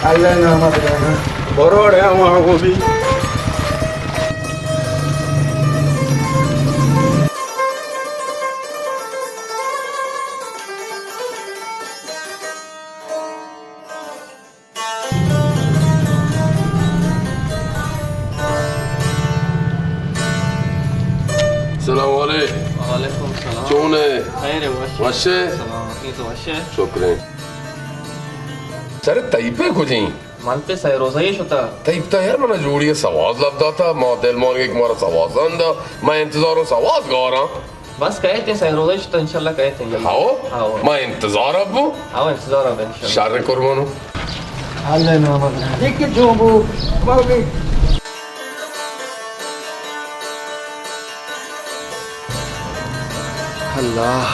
اللہ نام ءَ بروڑے ہم آگو بھی۔ سلام علیکم۔ وعلیکم السلام۔ چون ئے؟ خیر ئے، وش ئے؟ وش ئے؟ سلامتی، تو وش ئے؟ شکر ئے۔ سر، تئی پہ کجیں؟ من پہ سئے روزہ ئے شتا۔ تئی پتا یار، منا جوڑی سواز لب داتا، ما دل مانگے کہ مارا سواز اندا، من انتظاروں سواز گاراں۔ بس کئیت ئے، سئے روزہ ئے شتا، انشاءاللہ کئیت ئے۔ ہاو؟ ہاو۔ ما انتظار ابو۔ ہاو، انتظار ابو انشاءاللہ۔ شر قربانو۔ اللہ نام۔ دیکھ کہ جو بو، بابی۔ اللہ۔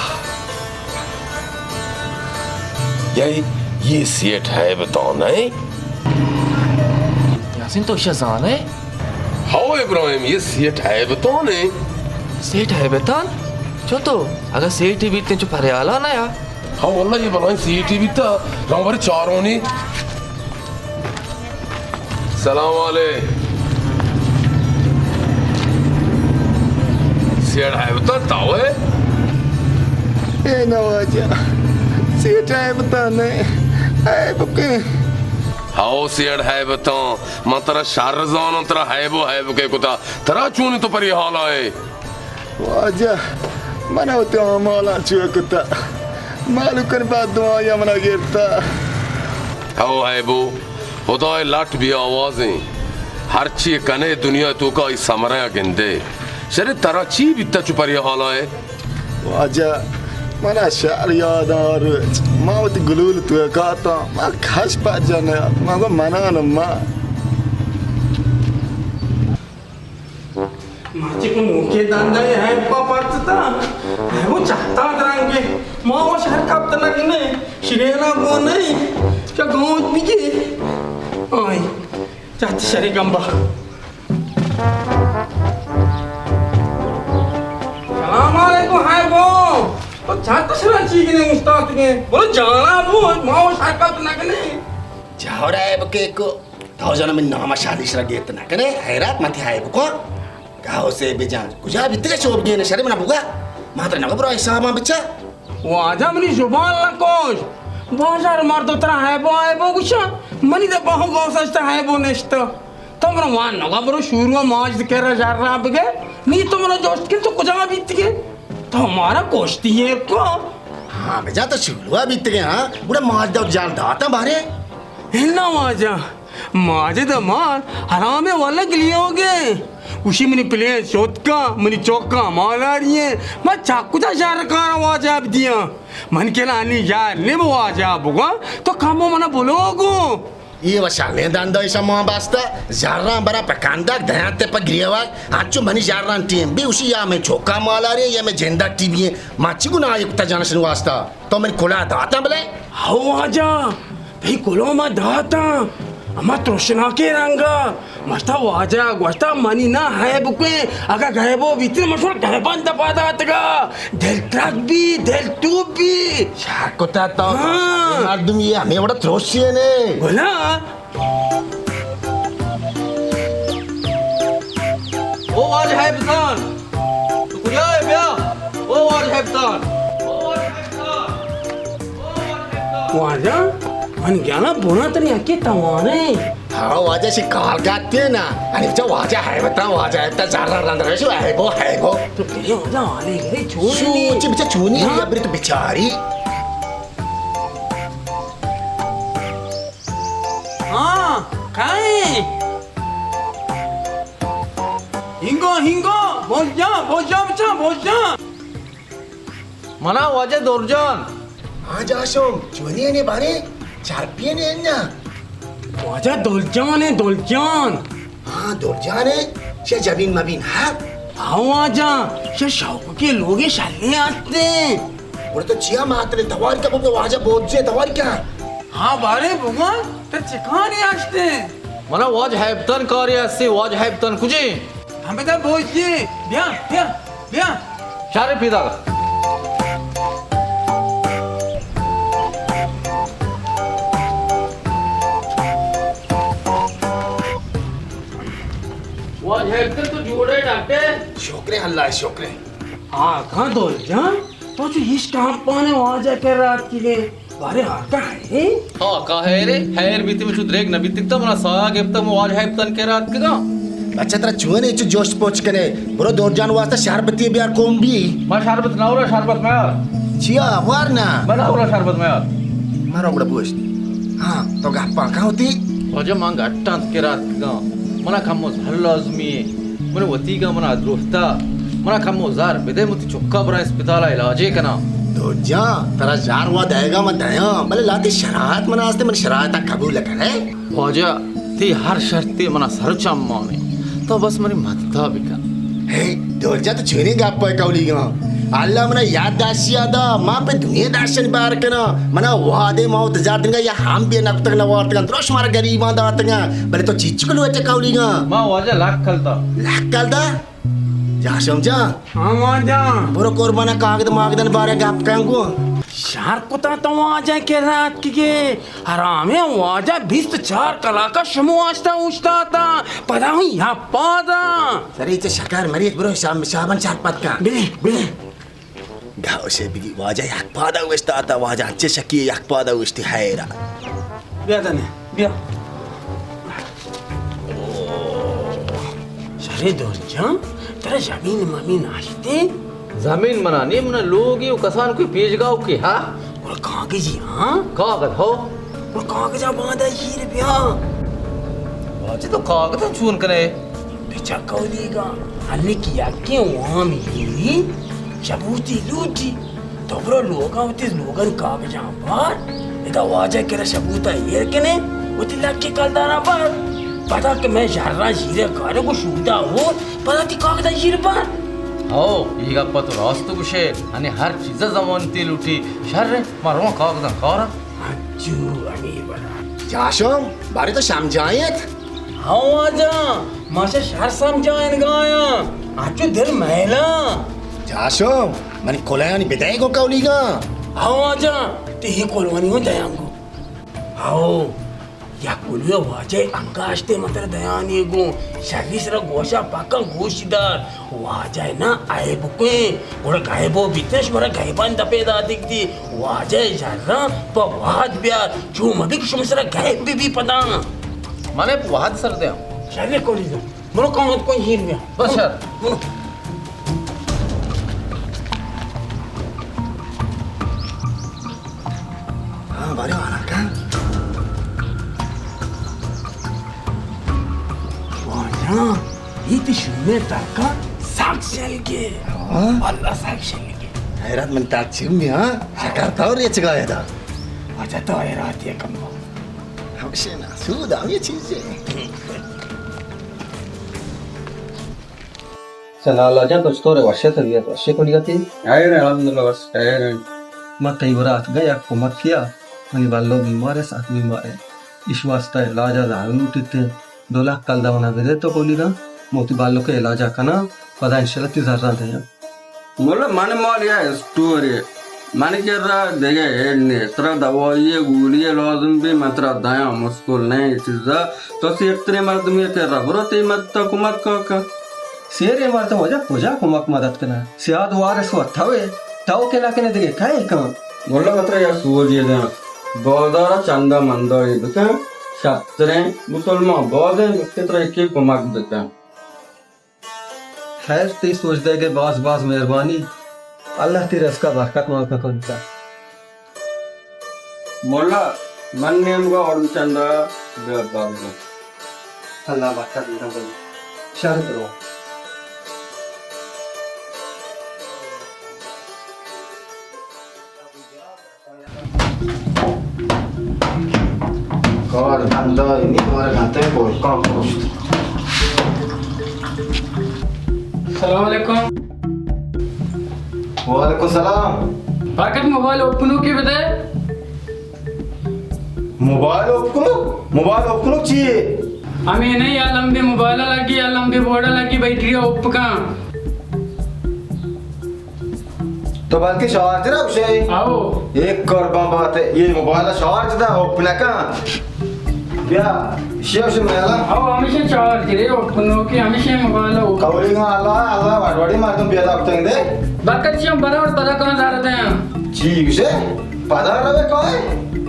یعنی یہ سیٹھ ہے بتا نہیں؟ یاسین، تو اشیا زان ئے؟ ہاو ابراہیم، یہ سیٹھ ہے بتا نہیں؟ سیٹھ ہے بتا؟ چو تو؟ اگر سیٹھ ہی بیتے چو پریالا نہ یا؟ ہاں واللہ، یہ بلائیں سیٹھی بیتا، رمبر چارونی۔ سلام علیکم۔ سیٹھ ہے بتا، تاو ئے؟ اے نواجہ، سیٹھ ہے بتا نے، اے بکے۔ ہاو سیٹھ ہے بتا، من ترا شر زاناں، ترا ہے بو ہے بکے کتا، ترا چونی تو پری حالا ئے؟ واجہ، من وتی اعمالاں چو کتا، مالوکن بد دعایا منا گرتا۔ او ہیبو، خدائے لٹ بے آوازیں، ہرچی کنے دنیا توکا ای سمرہ گندے۔ شرے ترا چی بیتا چو پری حالا ئے؟ واجہ، منا شر یاد آ روچ، ما وتی گلول توکا اتاں، ما کش پجا نیات، ما گو منان ما۔ مرچی کہ نوکیں دندے ہیبکا پرتتا، ہیبو چہتا درنگے، ما وش ہر کپت نہ کنے، شرینا گون نہیں، چا گوت بگی۔ آئی، چہت شری گمبا۔ سلام علیکم ہیبو، تو چہت شرا چی کنے استاد کے، بولو جانا بو، ما وش ہر کپت نہ کنے۔ جاورا ہیبکے کو۔ تو جن من نام شادی شرا گیت نہ کنے، حیرات متی ہائے بکو۔ گاو سے بجان، کجا بیتگے شوب گینے شرے منا بگا۔ ما تر نگو برو حساباں بچا۔ واجہ منی زبان لکوش۔ بازار مردو ترا ہیبو ہیبو گوشا۔ منی دے باہو گاو سجتا ہیبو نشتا۔ تو برو وان نگو برو شورو ماجد کرا جر را بگے۔ نی تو منا جوشت کن تو کجا بیتگے۔ تو مارا کوشتی ہے کو۔ ہاں بجا تو شورو بیتگے ہاں۔ گڑا ماجد جال داتا بارے۔ ہنا واجہ، ماجد ء مال حرام ء ولگ لیوگے۔ گوشی منی پلین شوتکا، منی چوکا مالاری ایں۔ ما چاکو تا شہر کارا واجہ بدیاں۔ من کنا انی یار نیم واجہ بگا، تو کمو منا بلوگو۔ یہ و شالیں دندائی شما بستا، زراں برا پہ کندک، دیانتے پہ گریوگ، انچو منی زراں ٹیم بی، گوشی یا میں چوکا مالاری ایں، یا میں جندک ٹی بی ایں۔ ما چی گناہ کتا جانشن واسطہ؟ تو من کلا داتاں بلے؟ ہو واجہ، تئی کلو ما داتاں۔ ہما ترشناکیں رنگا۔ مشتا واجہ گوشتا منی نا ہیب کن۔ اگا گیبو بیتن مشور گیبان دپا داتگا۔ دل ترک بی، دل توپ بی۔ شاکتا تو ہاں۔ مردم یہ ہمیں وڑا تروشی نے۔ بلا۔ او واجہ ہیبتان، تو کجا ئے؟ بیا۔ او واجہ ہیبتان۔ واجہ، من گیانا بنا تنی اکی توانے۔ ہاں واجہ شی کار گاتے نا۔ انی بچا واجہ ہیبتان، واجہ ہیبتان، زر رند رشو ہیبو، ہیبو۔ تو کجا واجہ آنے گرے چونی؟ شو، چی بچا چونی؟ ہاں۔ ابری تو بچاری۔ ہاں، کئے؟ ہنگو، ہنگو، بوجان، بوجان بچا، بوجان۔ منا واجہ دورجان۔ ہاں جاشم، چونی نے بارے؟ چارپی نے نا؟ واجہ دولجان ہے، دولجان۔ ہاں، دولجان ہے، شہ جبین مبین، ہاں؟ ہاں واجہ، شہ شوق کے لوگ شلے آتے۔ اور تو چیا ماتلے توار کا بگو واجہ بوجے توار کا؟ ہاں بارے بگو، تو چکانی آشتے؟ منا واجہ ہیبتن کاری ہستی، واجہ ہیبتن کجے؟ ہم بتا بوجے، بیا، بیا، بیا۔ شارے پیدا کر۔ اللہ شکر ہے۔ آ کہاں دور جان، تو چو ہیچ کام پانے واجہ کر رات کی گئے۔ بارے آقا ہے؟ آقا ہے رے، خیر بیتی، من چو دریگ نہ بیتی تا منا ساہ گپتا، من واجہ ہپتن کے رات کگا۔ بچہ ترا چونے چو جوش پوچ کنے، برو دور جان واسطہ شربتی بیار کومبی۔ ما شربت نہ ورا، شربت میار۔ چیا وار نا؟ ما نہ ورا شربت میار۔ ما رو گڑا بوشت۔ ہاں، تو گپا کہاں ہوتی؟ واجہ من گٹانت کے رات کگا۔ منا کمو زر لازمی ہے۔ من وتیگا منا دروہتا، منا کمو زر بدے، من وتی چکا برا اسپتالا علاجے کناں۔ دور جان، ترا زر وا دئیگا من دیاں، بلے لہتے شرائط منا ہستے، من شرائطا قبول کنے۔ واجہ، تی ہر شرطے منا سر چمانے، تو بس منی مدتا بکن۔ ہے، دور جان تو چونی گپا کولیگا؟ اللہ منا یاد داشتیا دا، ما پہ دنیا داشتن بار کنا، منا وہدے ما تجار دنگا یا ہم بے نکتگ نوارتگا، دروش مارا غریباں داتگا، بلے تو چیچ کلو اچ کولیگا؟ ما واجہ لک کلتا۔ لک کلتا؟ جاشم جان۔ ہاں واجہ۔ برو قربان کاغد ماغدن بارے گپ کن گو۔ شر کتا تو واجہ کے رات کی گے۔ حرامیں واجہ بیست چار کلاکا شمو آشتا اوشتاتا۔ پدا ہوں یا پادا۔ سری چہ شکر مریت برو شام شابن چار پت کن۔ بلے، بلے۔ گاوشے بگی واجہ یک پادا اوشتاتا، واجہ انچے شکی یک پادا اوشتی حیران۔ بیا دنے، بیا۔ شرے دور جان، ترا زمین ممین آشتے؟ زمین منا نی، منا لوگی و کسان کوئی پیشگاہ کی ہا؟ گڑا کاغذی ہاں؟ کاغذ ہو۔ گڑا کاغذا باندا شیر بیا۔ واجہ تو کاغذا چون کنے؟ بچک اولیگا، ہنی کہ یکیں وام یری، شبوتی لوٹی۔ تو برو لوگا وتی لوگن کاغذاں بار، ادا واجہ کرا شبوتا ایر کنے، وتی لکی کلدارا بار۔ پدا کہ میں شہرا شیرے کارے کو شودا ہو، پدا تی کاغذا شیر بار۔ ہو، یہ گپا تو راست گوشے، ہنی ہر چیزا زمانتی لوٹی، شر ما رواں کاغذاں کاراں۔ انچو ہمے وڑا۔ جاشم، بارے تو سمجھائیت؟ ہاں واجہ، ما شہ شر سمجھائینگایاں، انچو دل مہلاں۔ جاشم، منی کلہانی بدئے گوں کولیگاں۔ ہاں واجہ، تئی کلہانی ہوں دیاں گوں۔ ہاؤ، یک کلوے واجہ انگاشتے متر دیانی گوں، شری سرا گوشا پکا گوش دار۔ واجہ نا عیب کوئیں، گڑا غیبو بیتش، مارا غیبان دپے داتگ دی۔ واجہ شراں پہ وہد بیار، چو مبی کہ شما سرا غیب بی بی پداں۔ منے پہ وہد سر دیاں۔ شر کولی دو۔ برو کاغذ کوئی ہیر بیا۔ بس شر۔ برو۔ ہاں، بارے والا کا۔ واجہ، یہ تو شومے ترکا ساک شل کے۔ ہاں؟ اللہ ساک شل کے۔ حیرات من تاک چمی، ہاں؟ شکر تو ریچ گایا دا۔ واجہ تو حیرات یہ کم۔ ہمشے نا، سود ہم یہ چیز ہے۔ سنالا جان، تو چطور ئے؟ وش ئے؟ طبیعت وش ئے؟ کلیاتی؟ خیر، الحمدللہ، وش خیر۔ ما تئی گورا اتکگاں یک کمکے ءَ، منی بلو بیمار ئے، سخت بیمار ئے۔ ایش واسطہ علاج ءَ زر لوٹیت، دو لکھ کلدار منا بدے تو کلیگاں، من وتی بلوک ءِ علاج ءَ کناں، پدا انشاءاللہ تئی زراں دیاں۔ ملا، من مال یا اسٹورے، من کرا دگہ ہیڈ نے، ترا دوائی گولی لازم بی، من ترا دیاں، مشکل نہیں چیزا۔ تو سیرتریں مردمے کرا برو، تئی مدتا کمک کا کن۔ سیریں مردم واجہ کجا کمک مدد کناں؟ سیاد وارث و توئے، تو کہ نہ کنے دگہ کئے کن؟ ملا، من ترا یا سوجے دیاں، بازارا چندا مندائی بکن، شرتریں مسلمان بازیں، کہ ترا یکے کمک بکن۔ خیر، تئی سوج دئیگ ءِ باز باز مہربانی۔ اللہ تئی رزق ءَ برکت مان کنت۔ ملا، من نیمگا اور چندہ بیا بابا۔ اللہ برکت بدنت۔ شر برو۔ کار دھندہ نی، مارا گھنٹہ پوشکاں پوشت۔ السلام علیکم۔ وعلیکم السلام۔ برکت، موبائل اوپنوکی بدے۔ موبائل اوپنوک؟ موبائل اوپنوک چیے؟ ہمے نہ، یا لمبے موبائل لگی، یا لمبے بورڈ لگی، بیٹری اوپ کن۔ تو بلکہ شارجر ءَ گوشے؟ آؤ۔ ایک قربان بات ہے، یہ موبائل شارج دا، اوپ نہ کن۔ بیا، شیو شی میلا۔ او، ہمیشہ چار کرے، او، نوکی ہمیشہ موبائل ہو۔ کولی گا اللہ، اللہ وڑ وڑی مردم پیدا کتنگ دے۔ بکت چیوں برابر پدا کان دار دیں۔ چی گشے؟ پدا روے کائے؟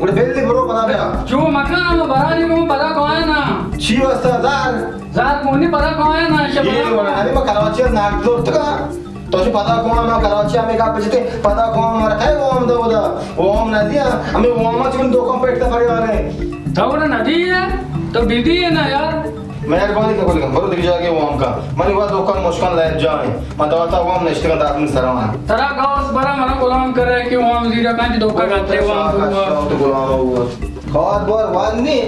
گڑ بیلی برو پدا بیا۔ چو مکان ہم برانی کو پدا کائے نا۔ چی واسطہ دار؟ زار کونی پدا کائے نا، شباب۔ یہ وڑا، ارے ما کراچی ناک دور تکا۔ تو چو پدا کون ما کراچی ہمیں کا پچتے، پدا کون مر کھائے وہ ہم دو دا، وہ ہم نہ دیا، ہمیں وہ ہم چون دو کم پیٹ تا پڑے والے۔ تو نہ دی ہے، تو بی بی ہے نا یار۔ مہربانی کا کل برو دیگه جاگه وہ ہم کا۔ منی وہ دو کم مشکل لائب جائیں۔ من دواتا وہ ہم نشتے کا داتن سران۔ ترا گوس برا منا غلام کرے کہ وہ ہم زیرا کانچ دو کا گھنٹے وہ ہم تو غلام ہوا۔ خود بار وان نی۔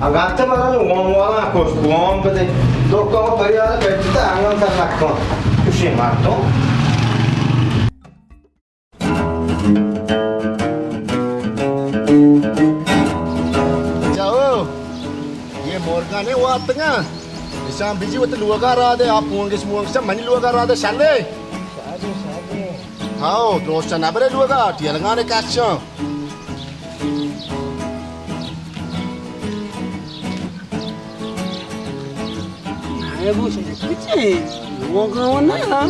اگاں تے مرا وام والا کشت، وام بدے۔ دو کا پریار بیٹھتا انگن کر نکن۔ کشی مار تو۔ جاؤ، یہ مورگا نے واتگا۔ نشان بجی وت لوگا را دے، آپ پونگش مونگش منی لوگا را دے شلے۔ ہاؤ، دوست نبرے لوگا، ٹیلگانے کشاں۔ ہائے بو، شجر کچے؟ لوگا نا۔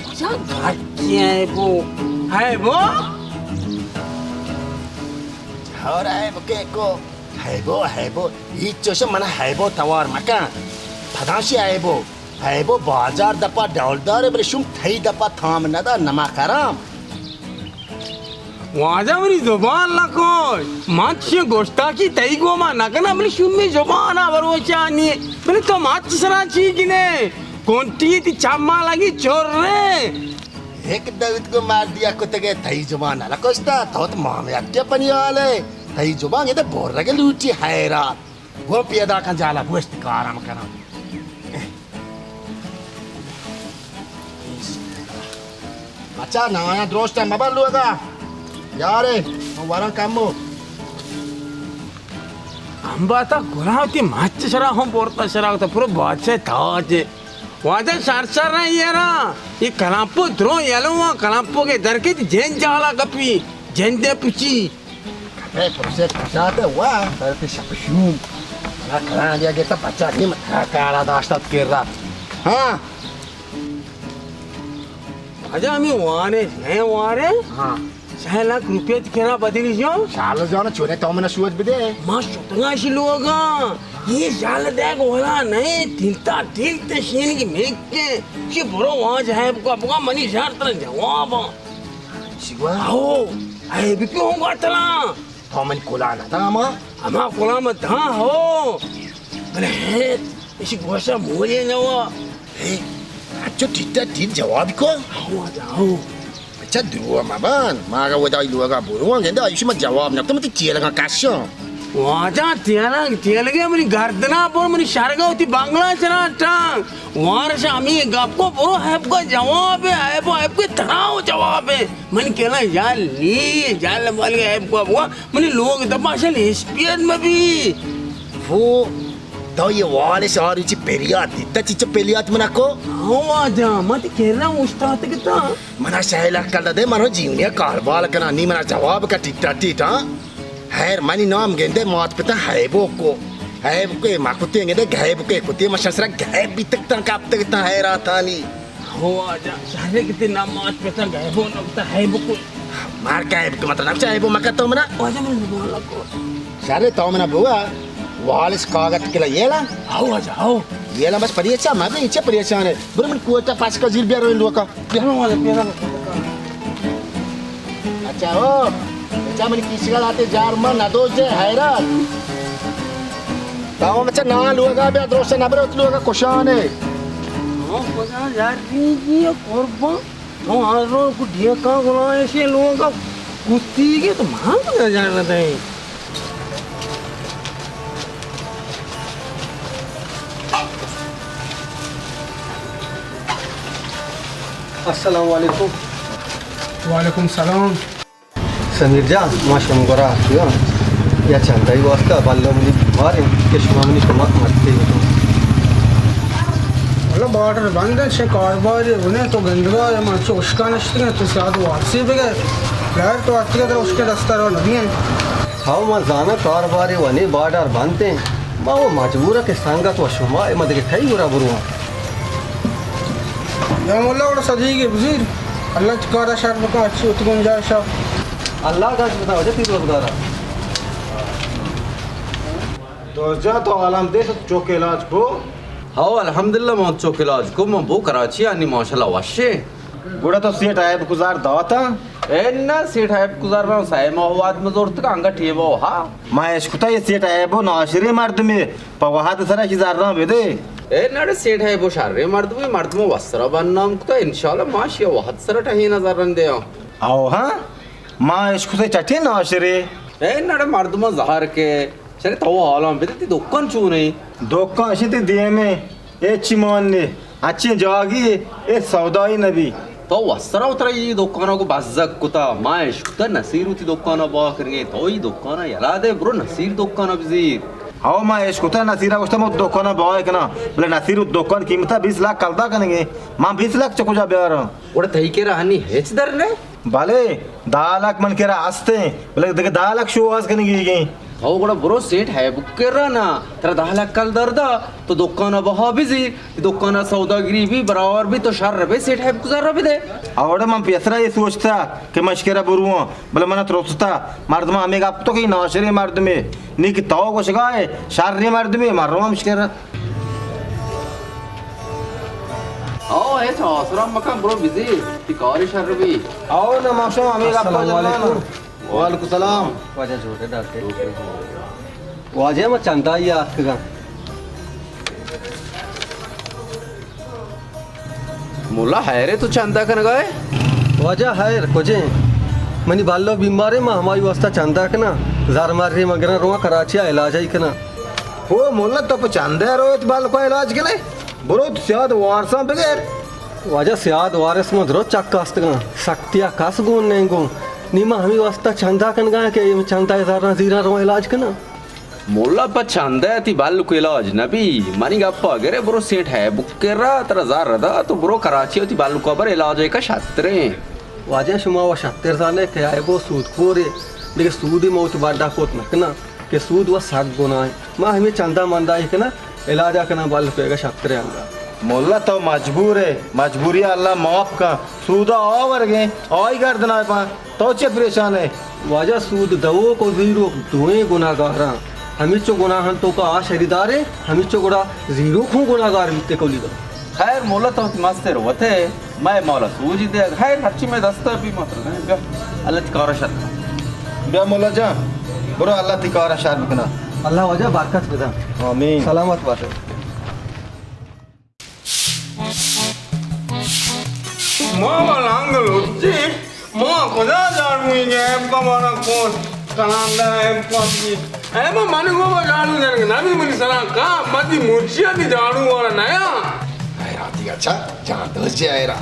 کجا گھر کی ہے بو؟ ہائے بو؟ اور ہائے بو کے کو؟ ہائے بو، ہائے بو۔ ہیچ چوش من ہائے بو توار مکن۔ پداشی ہائے بو۔ ہائے بو بازار دپا ڈولدار، بلے شوم تئی دپا تام ندا نما کرام۔ واجہ منی زبان لکوش، من چشیں گوشتاکی تئی گوما نکناں، بلے شومی زبان ء بروچانی، بلے تو مچ سرا چی گنے؟ کنٹی تی چما لگی چرے۔ یک دویت گو مردی ء کتگے تئی زبان نہ لکوشتا، تو تو مامیت کے پنی آلے، تئی زبان گدے بورگ لوٹی حیرات۔ گو پیدا کن جالا بوشت کارم کناں۔ بچا نایا دروشتا مبر لوگا۔ یارے، من وراں کمو۔ ہم باتا گناہ تی مچ شرا ہم بورتا شرا تو پرو بادشاہ تاج۔ واجہ شر شر رہی ہے نا۔ یہ کلامپو درو یلو کلامپو کے در کے جن جالا کپی، جن دے پچی۔ کپے پروسے پچاتے وا، سر تے شپ شوم۔ نا کلان دیا گیتا بچا نیم کارا داشتت کر رہا۔ ہاں۔ اجا ہمیں وارے، ہیں وارے؟ ہاں۔ سہ لاکھ روپیہ تی کرا بدلی جو۔ شال جانا چونے تو منا شوت بدے۔ ما شتگا شی لوگا۔ یہ شال دیگ ولا نہیں، تینتا تینتے شین کی میک کے۔ شی برو وہاں جائے بکا، بکا منی شار ترا جواب۔ شگوا؟ او، اے بکیوں گا ترا؟ تو من کلا نہ تھا ہما؟ ہما کلا من تھا ہو۔ بلے ہے، اسی گوشا مولے نہ ہوا۔ ہے، اچھو ٹھیک ٹھیک جواب کو؟ ہو، آجا، ہو۔ اچھا، درو مبان، ما اگا ودا لوگا برو، گندے ایشی ما جواب نہ تو متی چیلگا کشاں۔ واجہ تیلگ، تیلگے منی گردنا پر منی شرگا ہوتی بنگلہ چرا ٹانگ۔ وارش ہمیں گپ کو برو، ہیب کا جواب ہے، ہیب، ہیب کے تھراو جواب ہے۔ من کہنا یار نی، یار مال کے ہیب کو بوا، منی لوگ دپا شل اسپیت مبی۔ وہ تو یہ وال ساری چی پریات دیتا، چی چی پریات منا کو؟ ہاں واجہ، ما تی کہنا استاد کتا۔ منا شاہ لکل دے، منو جیونیا کاربال کنا، نی منا جواب کا ٹیٹا ٹیٹا۔ ہیر منی نام گندے مات پتا ہیبو کو۔ ہیب کو ما کتے گندے گیب کو کتے ما شسرا گیب بیتک تن کاپتک تن ہیر آتانی۔ ہو آجا، شہرے کتے نام مات پتا گیبو نکتا ہیبو کو۔ مار گیب کو مطلب چاہے بو مکا تو منا۔ واجہ من بولا کو۔ شہرے تو منا بوا، والس کاغذ کلا یلا۔ ہو آجا، ہو۔ یلا بس پریشان، ما بھی اچھا پریشان ہے۔ برو من کوٹا پاس کا زیر بیارو ان لوکا۔ پیرو والے، پیرو والے۔ اچھا ہو، اچھا منی کیسگا لاتے جار من ندو جے حیران۔ تاو مچا نا لوگا بیا دروشے نبرے ات لوگا کشانے۔ ہاں، کجا یار ریگی قربان۔ تو ہر روز کو ڈھیکا گلا ایسے لوگا کتی کے تو مان کو جان رہتا ہے۔ السلام علیکم۔ وعلیکم السلام۔ سمیر جان، ما شما گورا آتکگاں۔ یا چندائی واسطہ بلو منی بیمار انت کہ شما منی کمک مرتے بکن۔ والا بارڈر بند ہے، چھ کاروبار ہے، انہیں تو گندگا ہے، من چو اشکا نشتگاں، تو سیاد واپسی بگئے۔ یار تو آتکگے در اشکے دستا رو نبی ہیں۔ ہاو، من زاناں کاروبارے و نی بارڈر بنت انت۔ ما و مجبور آں کہ سنگت و شما اے، ما دگہ کئی گورا برواں؟ یا مولا، گڑا سجیگے بزیر۔ اللہ چہ کارا شر بکن، اچھی ات گنجائشا۔ اللہ داشت بتا وجہ تئی روزگارا۔ دوست جان، تو عالم دے، تو چوک علاج کو؟ ہاو، الحمدللہ، من چوک علاج کو، من بو کراچی آنی ماشاءاللہ وشے۔ گڑا تو سیٹھ ایب گزار داتا؟ اے نہ، سیٹھ ایب گزار رہا ہوں، سائے ماہ واد مزورتگا، انگا ٹیبو ہا۔ ما اشکتا یہ سیٹھ ایبو ناشرے مردمے، پہ وہد سرا کی زراں بدے۔ اے نڑے، سیٹھ ایبو شرے مردمے، مردمو وسرا بدنام کتا، انشاءاللہ ما شیا وہد سرا ٹہینا زرن دیاں۔ او ہاں، ما اشکتے چٹے ناشرے۔ اے نڑے، مردمو زہر کے، شرے تو حالاں بدے، تی دکان چونے؟ دکان اشی تی دیمے۔ اے چی مان نے، اچیں جاگی اے سودائی نبی۔ تو وسرا اترا ای دکانا کو بزگ کتا، ما اشکتا نصیر تی دکانا با کرگے، تو ای دکانا یلا دے، برو نصیر دکانا بزیر۔ ہاو، ما اشکتا نصیرا گوشتا ما دکانا با کنا، بلے نصیر دکان قیمتا بیست لاکھ کلدار کنگے، ما بیست لاکھ چہ کجا بیاراں؟ گڑا تئی کرا ہنی ہچ در نے؟ بلے، دہ لاکھ من کرا ہستیں، بلے دگہ دہ لاکھ شو آز کنگی گیں۔ او گڑا برو سیٹھ ایبک کرا نا، ترا دہ لاکھ کلدار دا، تو دکانا بہا بزی، دکانا سوداگری بی، برابر بی، تو شر بے سیٹھ ایبک زر بدے۔ اوڑا من پیسرا یہ سوچتا کہ مشکرا برواں، بلے منا ترستا، مردم ہمیں گپ تو کہ ناشرے مردمے، نی کہ تو گوشگا ہے، شرے مردمے، مرواں مشکرا۔ او، ہچ آسرا مکن، برو بزیر، تی کاری شر بی۔ او، نہ، ما شما ہمیں گپا السلام جنانا۔ علیکم۔ وعلیکم السلام۔ واجہ جوڑے ڈاکٹر۔ واجہ، ما چندہ یا آتکگاں۔ مولا، حیرے تو چندہ کنگا ہے؟ واجہ، حیر کجیں؟ منی بالو بیمارے، ما ہمائی واسطہ چندہ کناں۔ زر مرے مگرن رواں کراچی علاج ای کناں۔ او مولا، تو پہ چندے رویت بالکو علاج کنے؟ برو تو سیاد وارساں بگر۔ واجہ، سیاد وارس من درو چک کاستگاں، سکتیا کس گون نیں گون۔ نی ما ہمیں واسطہ چندہ کنگا کہ چندہ زراں زیراں رواں علاج کناں۔ مولا، پہ چندہ تی بالکو علاج نبی، منی گپا گرے، برو سیٹھ ایبک کرا، ترا زر دا، تو برو کراچی تی بالکو بر علاج کا شتریں۔ واجہ، شما و شتر زانے کہ ایبو سود کورے، دگہ سودی موت بڈا کوت نکناں۔ کہ سود و سک گناہ۔ ما ہمے چندہ مندائی کناں، علاجا کناں، بل پیگا شترے انگا۔ مولا تو مجبور ئے، مجبوری اللہ معاف کن، سودا آ ورگیں، آئی گردنا پان، تو چے پریشان ئے؟ واجہ، سود دوک و زیروک دوئیں گناہگاراں۔ ہمیچو گناہان توکا آ شریدارے، ہمیچو گڑا زیروک ہوں گناہگار بیتے کولیگا۔ خیر مولا، تو وتی مستر وتے، مئے مولا سوجی دے، خیر ہرچی مئے دستا بی ما ترا دیں۔ بیا، اللہ تی کارا شر کن۔ بیا مولا جان، برو اللہ تی کارا شر بکنا۔ اللہ واجہ برکت بدا۔ آمین۔ سلامت باتے۔ ما ملنگ لوٹی۔ ما کجا جاڑوئیں گے؟ ایب کا مارا کون کنان دا ایب کا بھی۔ اے ما من گو ما جاڑو جنگ نبی منی سرا کا مدی مرچیا دی جاڑو والا نیا۔ اے راتی اچھا جان دوست جی آئے را۔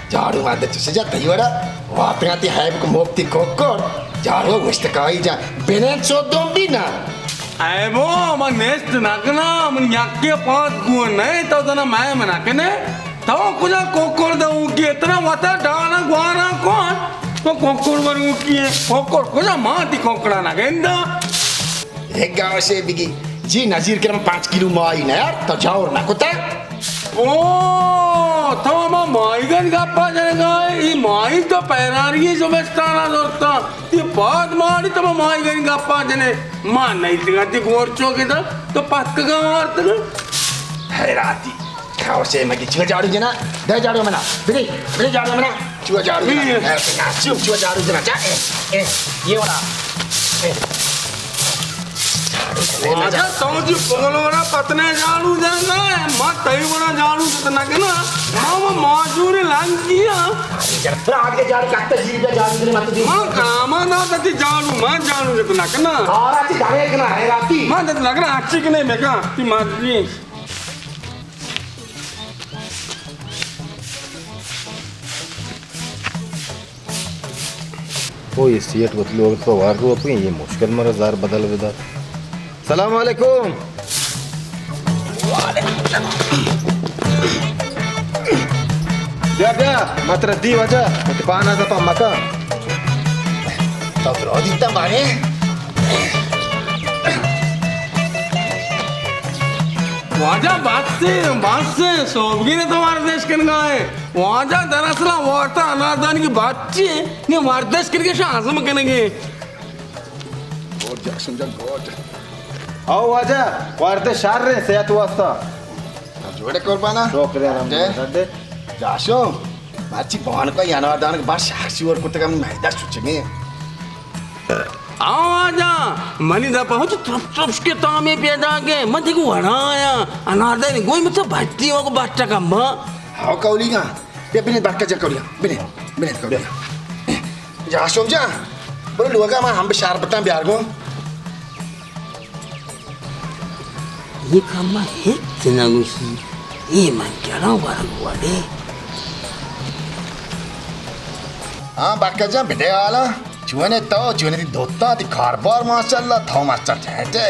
جاڑو ماتے چسے جا تئی وڑا واتگا تی ایب کو موپتی کوکڑ۔ جاڑو گوشت کائی جا بنین چودوں بھی نا۔ ایبو، من نیست نہ کناں، من یکے پانچ گون نہ، تو زنا مئے من نہ کنے۔ تو کجا کوکڑ دے اوکی، ترا وتا ڈانا گوانا کون؟ تو کوکڑ ور اوکی ہے، کوکڑ کجا، ما تی کوکڑا نہ گندا۔ ایک گاوشے بگی، جی نظیر کرم پانچ کلو مائی نہ یار، تو جاور نہ کتا۔ او، تو ہما ماہیگانی گپا جنگا ئے، ای ماہی تو پیراری زمستانا زرتا، تی پاد ماڑی تو ہما ماہیگانی گپا جنے، ما نیتگا تی گورچو کتا، تو پتکگا وارتگا۔ حیراتی، کھاوشے مگی چیو جاڑو جنا، دے جاڑو منا، بری، بری جاڑو منا۔ چو جاڑو جنا۔ اے۔ اے، چو، چو جاڑو جنا۔ جا، اے، اے، یہ والا۔ اے۔ واجہ، تو جی پگلو نا پتنے جاڑو جنا ہے، ما تئی وڑا جاڑو جت نہ کنا۔ ما، ما، ماجوری لنگیا۔ جب ترا آگے جاڑو کتا جی، بیا جاڑو جنا مت دی۔ ما کاما نا تتی جاڑو، ما جاڑو جت نہ کنا۔ کارا چی دھرے کنا ہے راتی۔ ما جت نہ کنا، اچھی کنے میں کہا، تی ماجی۔ او، یہ سیٹ وتی لوگ تو وار رو اپنی، یہ مشکل مرا زار بدل بدا۔ سلام علیکم۔ بیا، بیا، متر دی وجہ، مت پانا دپا مکا۔ تو درو دیتا بارے؟ واجہ بس، بس، سوبگینے تو ورزش کنگا ئے۔ واجہ دراصل وارتا اناردانی کی بچی ئے، نی ورزش کنگے شا ہضم کنگے۔ گڈ جاسم جان، گڈ۔ او واجہ، ورزش شر ایں صحت واسطہ۔ جوڑے قربانا۔ شکر الحمدللہ۔ جاسم، مرچی بانکا اناردانک بار شاک شور کتگا، میدہ شچگے۔ آ واجہ، منی دپا ہچ ترپ ترپش کے تامے پیدا کے، من دیکھ وڑا آیا، اناردانی گوئی مت بھٹی ہو کو بٹا کما۔ ہاو کولیگا، بیا بنے بٹا جا کولیگا، بنے، بنے کولیگا۔ جاسم جان، برو لوگا ما ہم بشار بتاں بیار گوں۔ اے کما ہچ نہ گوشی، اے من جڑاں ورگ وڑے۔ ہاں برکت جان، بدے حالا۔ چونے تو، چونے تی دوتا، تی کاربار ماشاءاللہ، تو ماسٹر جہتے۔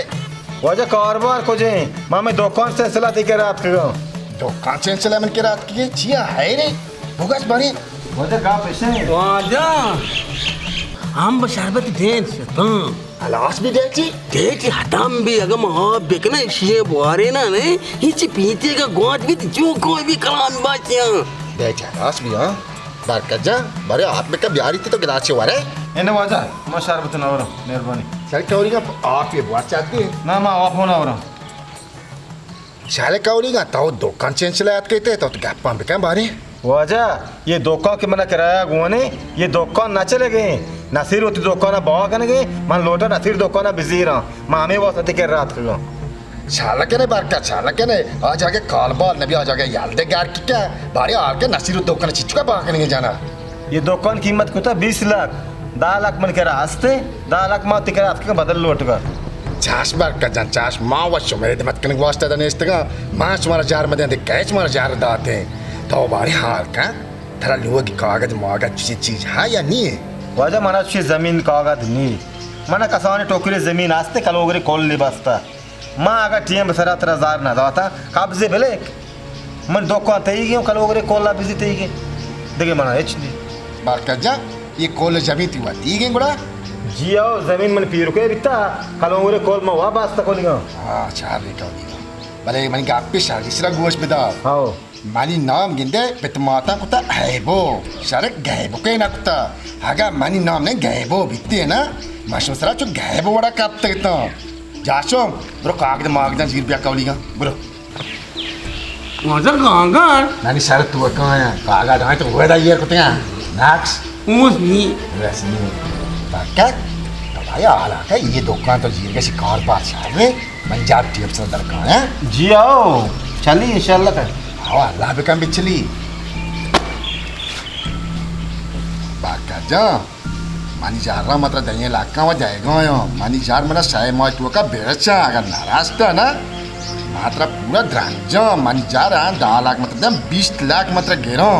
واجہ کاربار کجیں؟ ما میں دکان سلسلہ تی کے رات کگا۔ دکان سلسلہ من کے رات کگے؟ چیا ہے رے؟ بگس بری۔ واجہ گپ اشیں۔ واجہ، ہم بشربت دین شتاں۔ ہلاس بی دیچی؟ دیچی ختم بی، اگہ ما آپ بکناں، ایشی بوارے نا نے، ہچی پیتے کا گوات بی، جو کوئی بی کلام باشیاں۔ دیچی ہلاس بی، ہاں؟ برکت جان، بارے آپ بکا بیاری تی تو گلاس چے وارے؟ اے نہ واجہ، ما شربت نہ ورم، مہربانی۔ چل کوری کا آپ یہ بوار چاہتے ہیں؟ نہ، ما آپ نہ ورم۔ شالے کولیگا، تو دکان چنچلہ اتکے تے، تو گپاں بکن بارے۔ واجہ، یہ دکان کہ منا کرایہ گونے، یہ دکان نہ چلے گئے۔ نصیر وتی دکان بہا کنگے، من لوٹا نصیر دکان بزیراں۔ ما ہمیں واسطے کے رات کگاں۔ شالا کنے برکت، شالا کنے۔ آ جاگہ کال بال نبی، آ جاگہ یل دے گار کی کیا؟ بارے آ کے نصیر دکان چچو کا بہا کنگے جانا۔ یہ دکان قیمت کتا بیس لاکھ، دہ لاکھ من کرا ہستے، دہ لاکھ ما تی کرا ہست کہ بدل لوٹ گا۔ چاش برکت جان، چاش، ما و شمئے خدمت کنگ واسطہ دا نیستگا، ما شمارا جار مدیں دے کیچ مارا جار داتے۔ تو باری حال کن، ترا لوگی کاغذ ماغذ چیز، چیز ہا یا نی؟ واجہ منا چی زمین کاغذ نی، منا کسانی ٹوکری زمین ہستے کلوگری کل بستا۔ ما اگاں ٹیم سرا ترا زار نہ داتا، قبضے بلیک۔ من دکان تئیگیں، کلوگرے کولا بزی تئیگیں۔ دگہ منا ہچ نی۔ برکت جان، یہ کول زمین تی وتیگیں گڑا؟ جی آؤ، زمین من پیرکے بیتا، کلوگرے کول ما وا باستا کولیگاں۔ ہاں، چار ریکا دیگا۔ بلے منی گپی شرگی سرا گوش بدا۔ ہاؤ۔ منی نام گندے پت ماتاں کتا ہیبو، شرک گیبو کے نہ کتا۔ اگا منی نام نے گیبو بیتے نا، مشو سرا چو گیبو وڑا کپتگتاں۔ جاشم، برو کاغذ ماغذاں زیر بیا کولیگاں، برو۔ واجہ کاغذ؟ نانی سر تو کایا، کاغذ آئیں تو ویدا یہ کتے ہیں، ناکس۔ اوس نی۔ ویس نی۔ پکا؟ تو بھائی حالا کہ یہ دکان تو زیر گشی کار بار شاہ میں، من جاب ٹیپ سر درکاں، ہیں؟ جی آؤ، چلی انشاءاللہ کر۔ آؤ، اللہ بکن بچلی۔ باکا جان۔ منی جار را مترا دئیں لاکاں و جائگا یاں۔ منی جار منا شے ماہ توکا برچاں، اگر نہ راستا نا، مترا پورا درنجاں۔ منی جار آں دہ لاکھ مترا دم، بیست لاکھ مترا گراں۔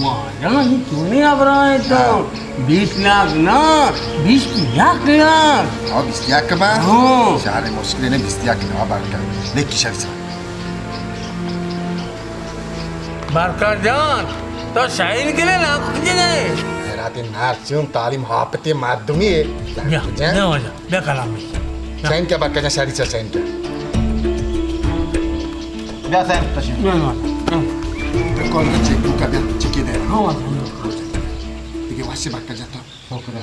واجہ، یہ چونیں ہبراں تو؟ ہاں۔ بیست لاکھ نا، بیست یک لاکھ۔ ہاں، بیست یک با؟ ہاں۔ شہر مشکل نے، بیست یک نوا بار کر۔ لیکی شر سر۔ برکت جان، تو شاہین کے لیے لاکھ کی جگہ ہے۔ خیرات نار چون تعلیم حاپتے مردمی ہے۔ بیا، جان۔ بیا واجہ، بیا کلام میں۔ بیا۔ سائن کیا برکت جان، شادی چا سائن کیا؟ بیا سائن تشریف۔ بیا، بیا۔ ہاں۔ تو کال کا چیک بک کا بیا، چیک دے۔ ہاں، واجہ۔ دیکھیے، واسے برکت جان تو۔ شکر ہے۔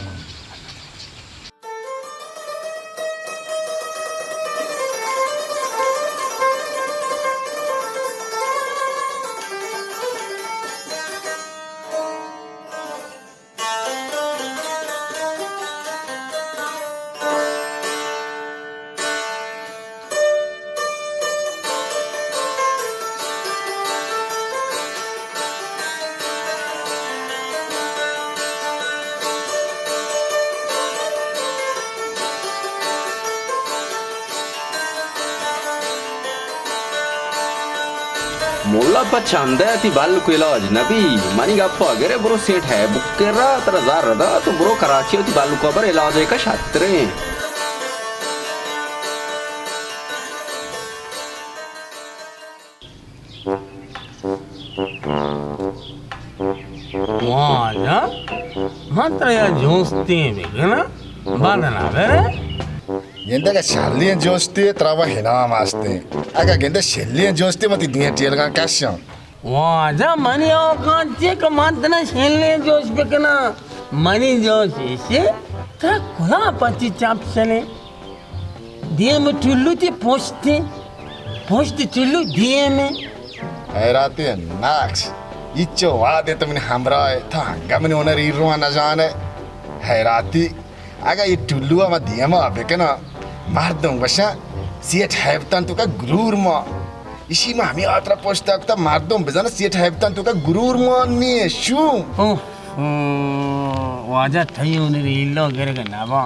ملا پہ چندے تی بلک علاج نبی، منی گپا گرے برو سیٹ ہے بکرا ترا زر دا تو برو کراچی تی بلکا بر علاج کا شتریں۔ واجہ، من ترا یا جوستیں بکناں، بد نہ برے۔ گندے اگہ شلیں جوشتے ترا و انعام ہستیں۔ اگہ گندے شلیں جوشتے من تئی دوئیں ٹیلگاں کشاں۔ واجہ منی اوقات چی کہ من تنا شلیں جوش بکناں۔ منی جوش ایشی ترا کلا پچی چپ شلیں۔ دیم ٹلو تی پشت، پشت ٹلو دیم۔ حیراتی نقش، ایچو وادے تو منی ہمراہ ئے، تو انگا منی ہنر ایرواں نہ جانے۔ حیراتی، اگہ اے ٹلو ما دیما بکناں، مردم گوشاں سیٹ ہیبتان تو کا گرور ما۔ ایشی ما ہمے آترا پشتا کتا، مردم بزانا سیٹ ہیبتان تو کا گرور ما نی شو۔ اوہ، اوہ، واجہ تئی ہنر ایلو گرگ نبا۔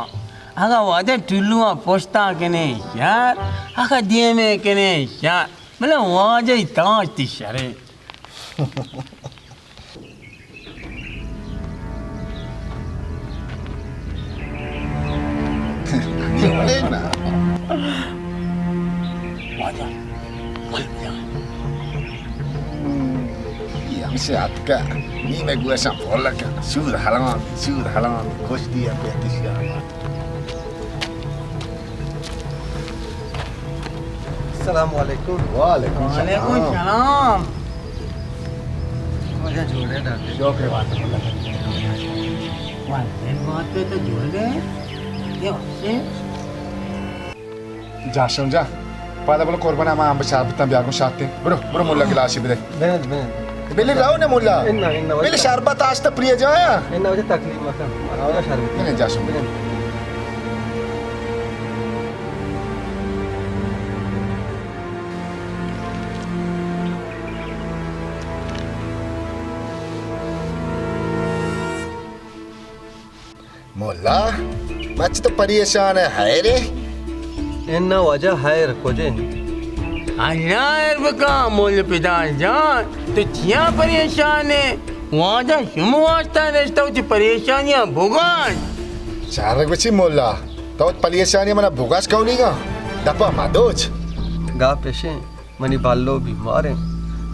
اگا واجہ ٹلو ء پشتا کنے شر، اگا دیمے کنے شر، بلے واجہ ای تاج تی شرے۔ واجہ، اے ہمشے اتکا، نی مئے گوشاں پول کن، سود حرام، سود حرام، خوش دی ء پہ اتشیا۔ السلام علیکم۔ وعلیکم السلام۔ وعلیکم السلام۔ واجہ جوڑے ڈاکٹر۔ شکر بات ہے۔ واجہ بات پہ تو جوڑے۔ یہ واسے۔ جاشم جان، پادا بلو قربان، ہما ہم شربتاں بیا گوں شاتیں۔ برو، برو ملا گلاشے بدے۔ بند، بند۔ بلے راو نے ملا۔ انا، انا، بلے شربت آشتا پریے جایا۔ انا وجہ تکلیف مکن۔ آ، شربت۔ بلے جاشم بلے۔ ملا، مچ تو پریشان ئے، حیر ئے؟ انا واجہ، حیر کجے؟ اللہ حیر بکا، مول پدا جان، تو چیا پریشان ئے؟ واجہ شما واسطہ نشتہ، وتی پریشانیاں بگاش۔ چارگ بچی ملا، تو وت پریشانی منا بگاش کولیگا، دپا مدوچ۔ گپ اشیں، منی بالو بیماریں،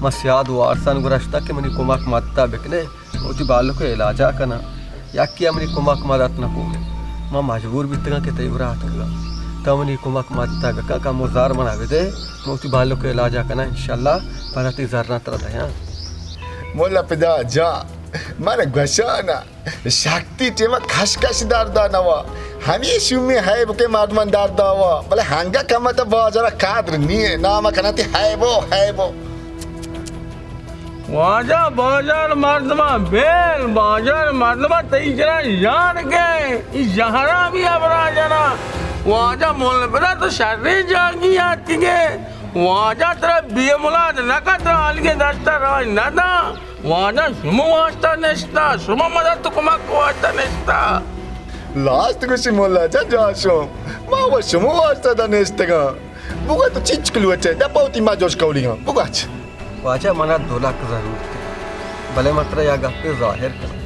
من سیاد وارسان گرشتہ کہ منی کمک مدتا بکنے۔ وتی بالک ء علاج ء کناں، یکے ء منی کمک مدت نہ کو۔ من مجبور بیتگاں کہ تئی گورا اتکگاں۔ تو منی کمک مدت ء بکن، کمو زر من ء بدے، من وتی بالک ء علاج ء کناں، انشاءاللہ پدا تئی زراں ترا دیاں۔ مولا پدا جان، من گوشانا، شکتی ٹیما کش کش دردا نوا۔ ہمے شومیں ہیب کہ مردمان دردا وا، بلے ہنگا کمت بازارا قدر نیے، نام کناں تی ہیبو، ہیبو۔ واجہ بازار مردماں بیل، بازار مردماں تئی کرا یار گئے، ای زہرا بھی ابرا جنا۔ واجہ مول بدا تو شریں جاگی آتکگے۔ واجہ ترا بے ملاد نہ کت، ترا حالگے دستا راج نہ دا۔ واجہ شما واسطہ نشتا، شما مدد تو کمک واسطہ نشتا۔ لاست گوشی مولا جان جاشم، ما و شما واسطہ دا نشتگاں۔ بگو تو چیچک لوٹے، دپا وتی ما جوش کولیاں۔ بگو اچ۔ واجہ منا دو لک ضرورت ہے، بلے من ترا یا گپے ظاہر کناں۔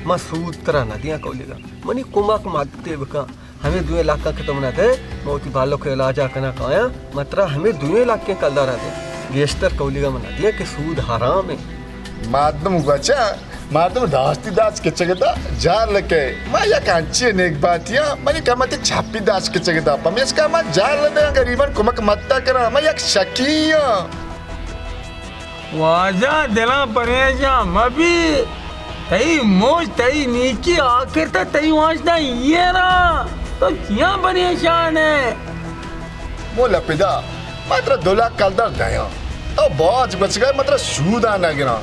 من سود ترا نہ دیاں کولیگا۔ منی کمک مدتے بکن۔ ہمے دوئیں لکاں کہ تو منا دے، من وتی بالک ء علاج ء کناں کایاں، من ترا ہمے دوئیں لکیں کلدار ء دے۔ گیشتر کولیگا منا دے کہ سود حرام ہے۔ مردم گوچا، مردم راستی داشت کچگ دا، جار لکے۔ ما یک انچیں نیک باتیاں، منی کمتی چپی داشت کچگ دا۔ پمیشکا ما جار لدیاں، غریبان کمک متا کراں، ما یک شکی آں۔ واجہ دلاں پریشان مبی، تئی موج تئی نیکی آخر تا تئی واسطہ یہ را، تو چیاں پریشان ہے؟ مولا پدا، ما ترا دو لاکھ کلدار دیاں، تو باج بچگئے، ما ترا سودا نہ گراں،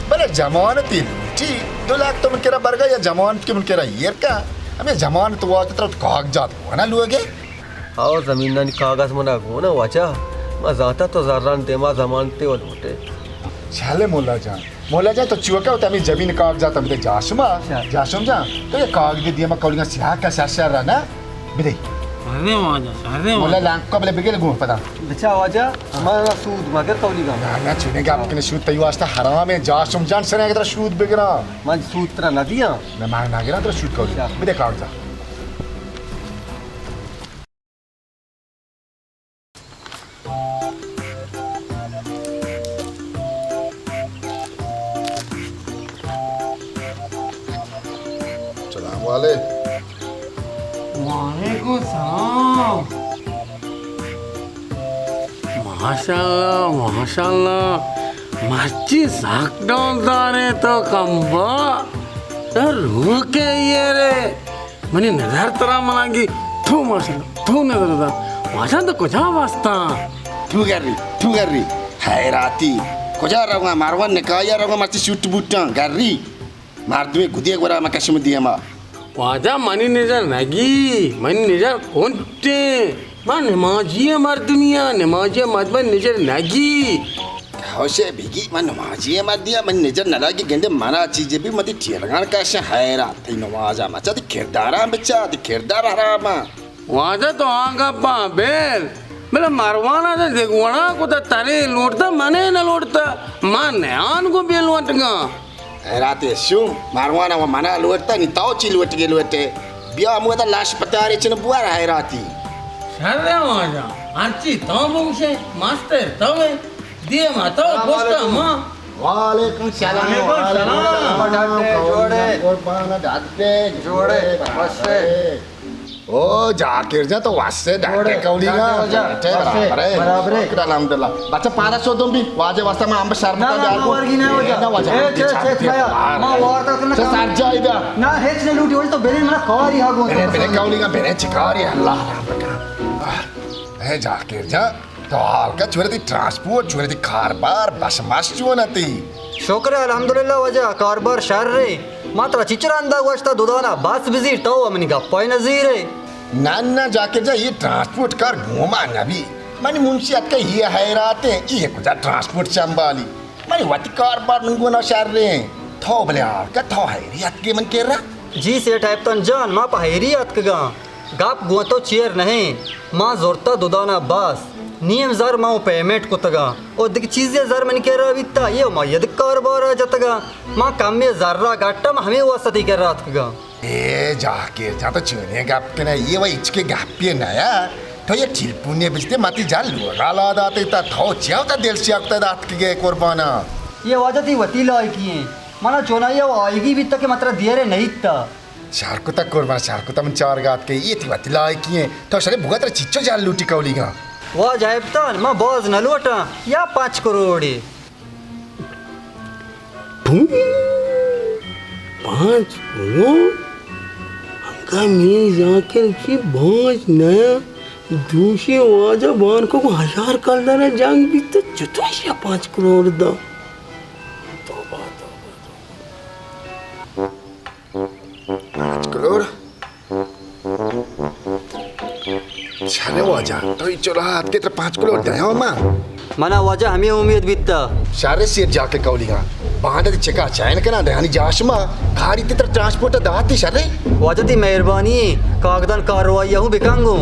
بلے ضمانتی لوٹی، دو لاکھ تو من کرا برگا یا ضمانت کہ من کرا ایر کا، ہمیں ضمانت واسطہ ترا کاغذات ہونا لوگے۔ ہو، زمینانی کاغذ منا گون ء واجہ، ما زانتا تو زران دیما ضمانتے و لوٹے۔ شالے مولا جان، مولا جان تو چوکا وت ہمیں زمین کاغذات بدے جاشما، شال۔ جاشم جان تو یہ کاغذ دیما کولیاں سیاہ کا شر شر نہ بدے۔ شرے واجہ، شرے مولا واجہ۔ لانک قبل بگل گون پدا۔ بچا واجہ، ما سود مگر کولیگا۔ نہ، نہ، چنے گپ کنے سود تئی واسطہ حرام ہے، جاشم جان سنے اگر سود بگرا۔ من سود ترا نہ دیاں۔ نہ، من نہ گرا ترا سود کولی۔ شال۔ بدے کاغذات۔ سلام علیکم۔ وعلیکم السلام۔ ماشاءاللہ، ماشاءاللہ، مرچی سک ڈولدار ئے تو کمبا، تو روکے یہ رے۔ منی نظر ترا ملانگی، تو ماشاءاللہ، تو نظر دا۔ واجہ تو کجا واسطہ؟ تو گری، تو گری، حیراتی۔ کجا رواں؟ مروان نکاحیا رواں، مرچی سوٹ بوٹاں، گری۔ مردمے گدے گورا مکشم دیما۔ واجہ منی نظر نگی، منی نظر کنٹیں۔ من نمازی مردمی آں، نمازی مردم نظر نگی۔ ہوشے بگی، من نمازی مردمی آں، من نظر نلگی، گندے منا چیزے بھی متی ٹیرگان کشن حیران۔ تئی نمازا مچا، تئی کردارا بچا، تئی کردار حراما۔ واجہ تو آ گپاں بل، بلے مروانا تو دگہ وڑا کتا، ترے لوٹتا، منے نہ لوٹتا، ما نیان گو بے لوٹگاں۔ حیراتے شو، مروانا و منا لوٹتا، نی تو چی لوٹگے لوٹے؟ بیا ہمو تا لاش پتارے چن بوار حیراتی۔ شر ہے واجہ، ہرچی تو بگوشے، مستر تو ہے، دیما تو السلام پشتا علیکم۔ ما۔ وعلیکم السلام۔ وعلیکم السلام۔ وعلیکم السلام۔ ڈاکٹر، جوڑے۔ قربان، ڈاکٹر، جوڑے۔ جوڑے۔ بس۔ او جاکر جان، تو واسے ڈاکٹر جوڑے، کولی نا۔ ڈاکٹر جان، ڈاکٹر واسے، برابر ہے۔ برابر ہے۔ شکر الحمدللہ۔ بچہ پادا شو دم بھی، واجہ واسطہ ما امب شربت نہ، نہ، ڈال ما کو۔ ورگی نہ واجہ۔ نہ واجہ۔ اے، چے، چے، چے، کھایا۔ ما وارتا تو نہ چے کم۔ سر جائیدا۔ نہ، ہچ نہ لوٹی، واجہ تو بلے منا کاری ہا گون۔ بلے، بلے کولی نا، بلے چکاری اللہ رحم بکا۔ اے جاکر جان، تو حال کا چورے تئی ٹرانسپورٹ، چورے تئی کاربار، بس مس چون اتی؟ شکر ہے، الحمدللہ واجہ، کاربار شر ہے۔ ما ترا چچ رندا گوشتا دودانا بس بزیر، تو منی گپائی نزیرے۔ نہ، نہ، جاکر جان، یہ ٹرانسپورٹ کار گوما نبی۔ منی منشی اتکا یہ حیرات ہے، یہ کجا ٹرانسپورٹ چنبالی؟ منی وتی کاربار من گونا شر ہیں۔ تو بلے حال کا، تو حیری اتکے من کرا؟ جی سیٹھ ایپتن جان، ما پہ حیری اتکگاں۔ گپ گوں تو چیر نہ ایں۔ ما زرتا دودانا باس۔ نیم زر ما اوں پیمنٹ کتگاں۔ او دگہ چیزے زر منی کرا بیتا، یہ ما یدک کاربارا جتگاں۔ ما کمے زرا گٹا، ما ہمے واسطہ تئی کرا اتکگاں۔ اے جاکر جان، تو چونیں گپ کنے؟ یہ و ہچکے گپے نیا۔ تو یہ ٹیلیفونے بجتے، ما تئی جان لوگا لا داتے تا، تو چیا تا دل سیاہ کتا داتکگے قربانا؟ یہ واجہ تئی وتی لائقی ہیں۔ منا چونایا و آئیگی بیتا کہ ما ترا دیرے نہ دیتا۔ شر کتگ قربان، شر کتگ، من چارگا اتکے، یہ تئی وتی لائقی ہیں۔ تو شرے بگا ترا چچو جان لوٹی کولیگا۔ واجہ ایپتان، ما باز نہ لوٹاں، یا پنچ کروڑے۔ پھوں! پانچ کروڑ؟ انگا می جاکر چی باز نیا، دوشی واجہ بانکو کو ہزار کلدار جنگ بیت، چطور شیا پانچ کروڑ دا؟ توبہ، توبہ، توبہ۔ پانچ کروڑ؟ شرے واجہ، تو ای چلا اتکے ترا پانچ کروڑ دیاں ما؟ منا واجہ ہمے امید بیتا۔ شرے سیر جاکے کولیگا۔ باندا دی چکا چین کنا دہانی جاشما۔ کاری تے ترا ٹرانسپورٹ داتی شرے۔ واجہ تئی مہربانی، کاغدان کاروائی ہوں بکنگوں۔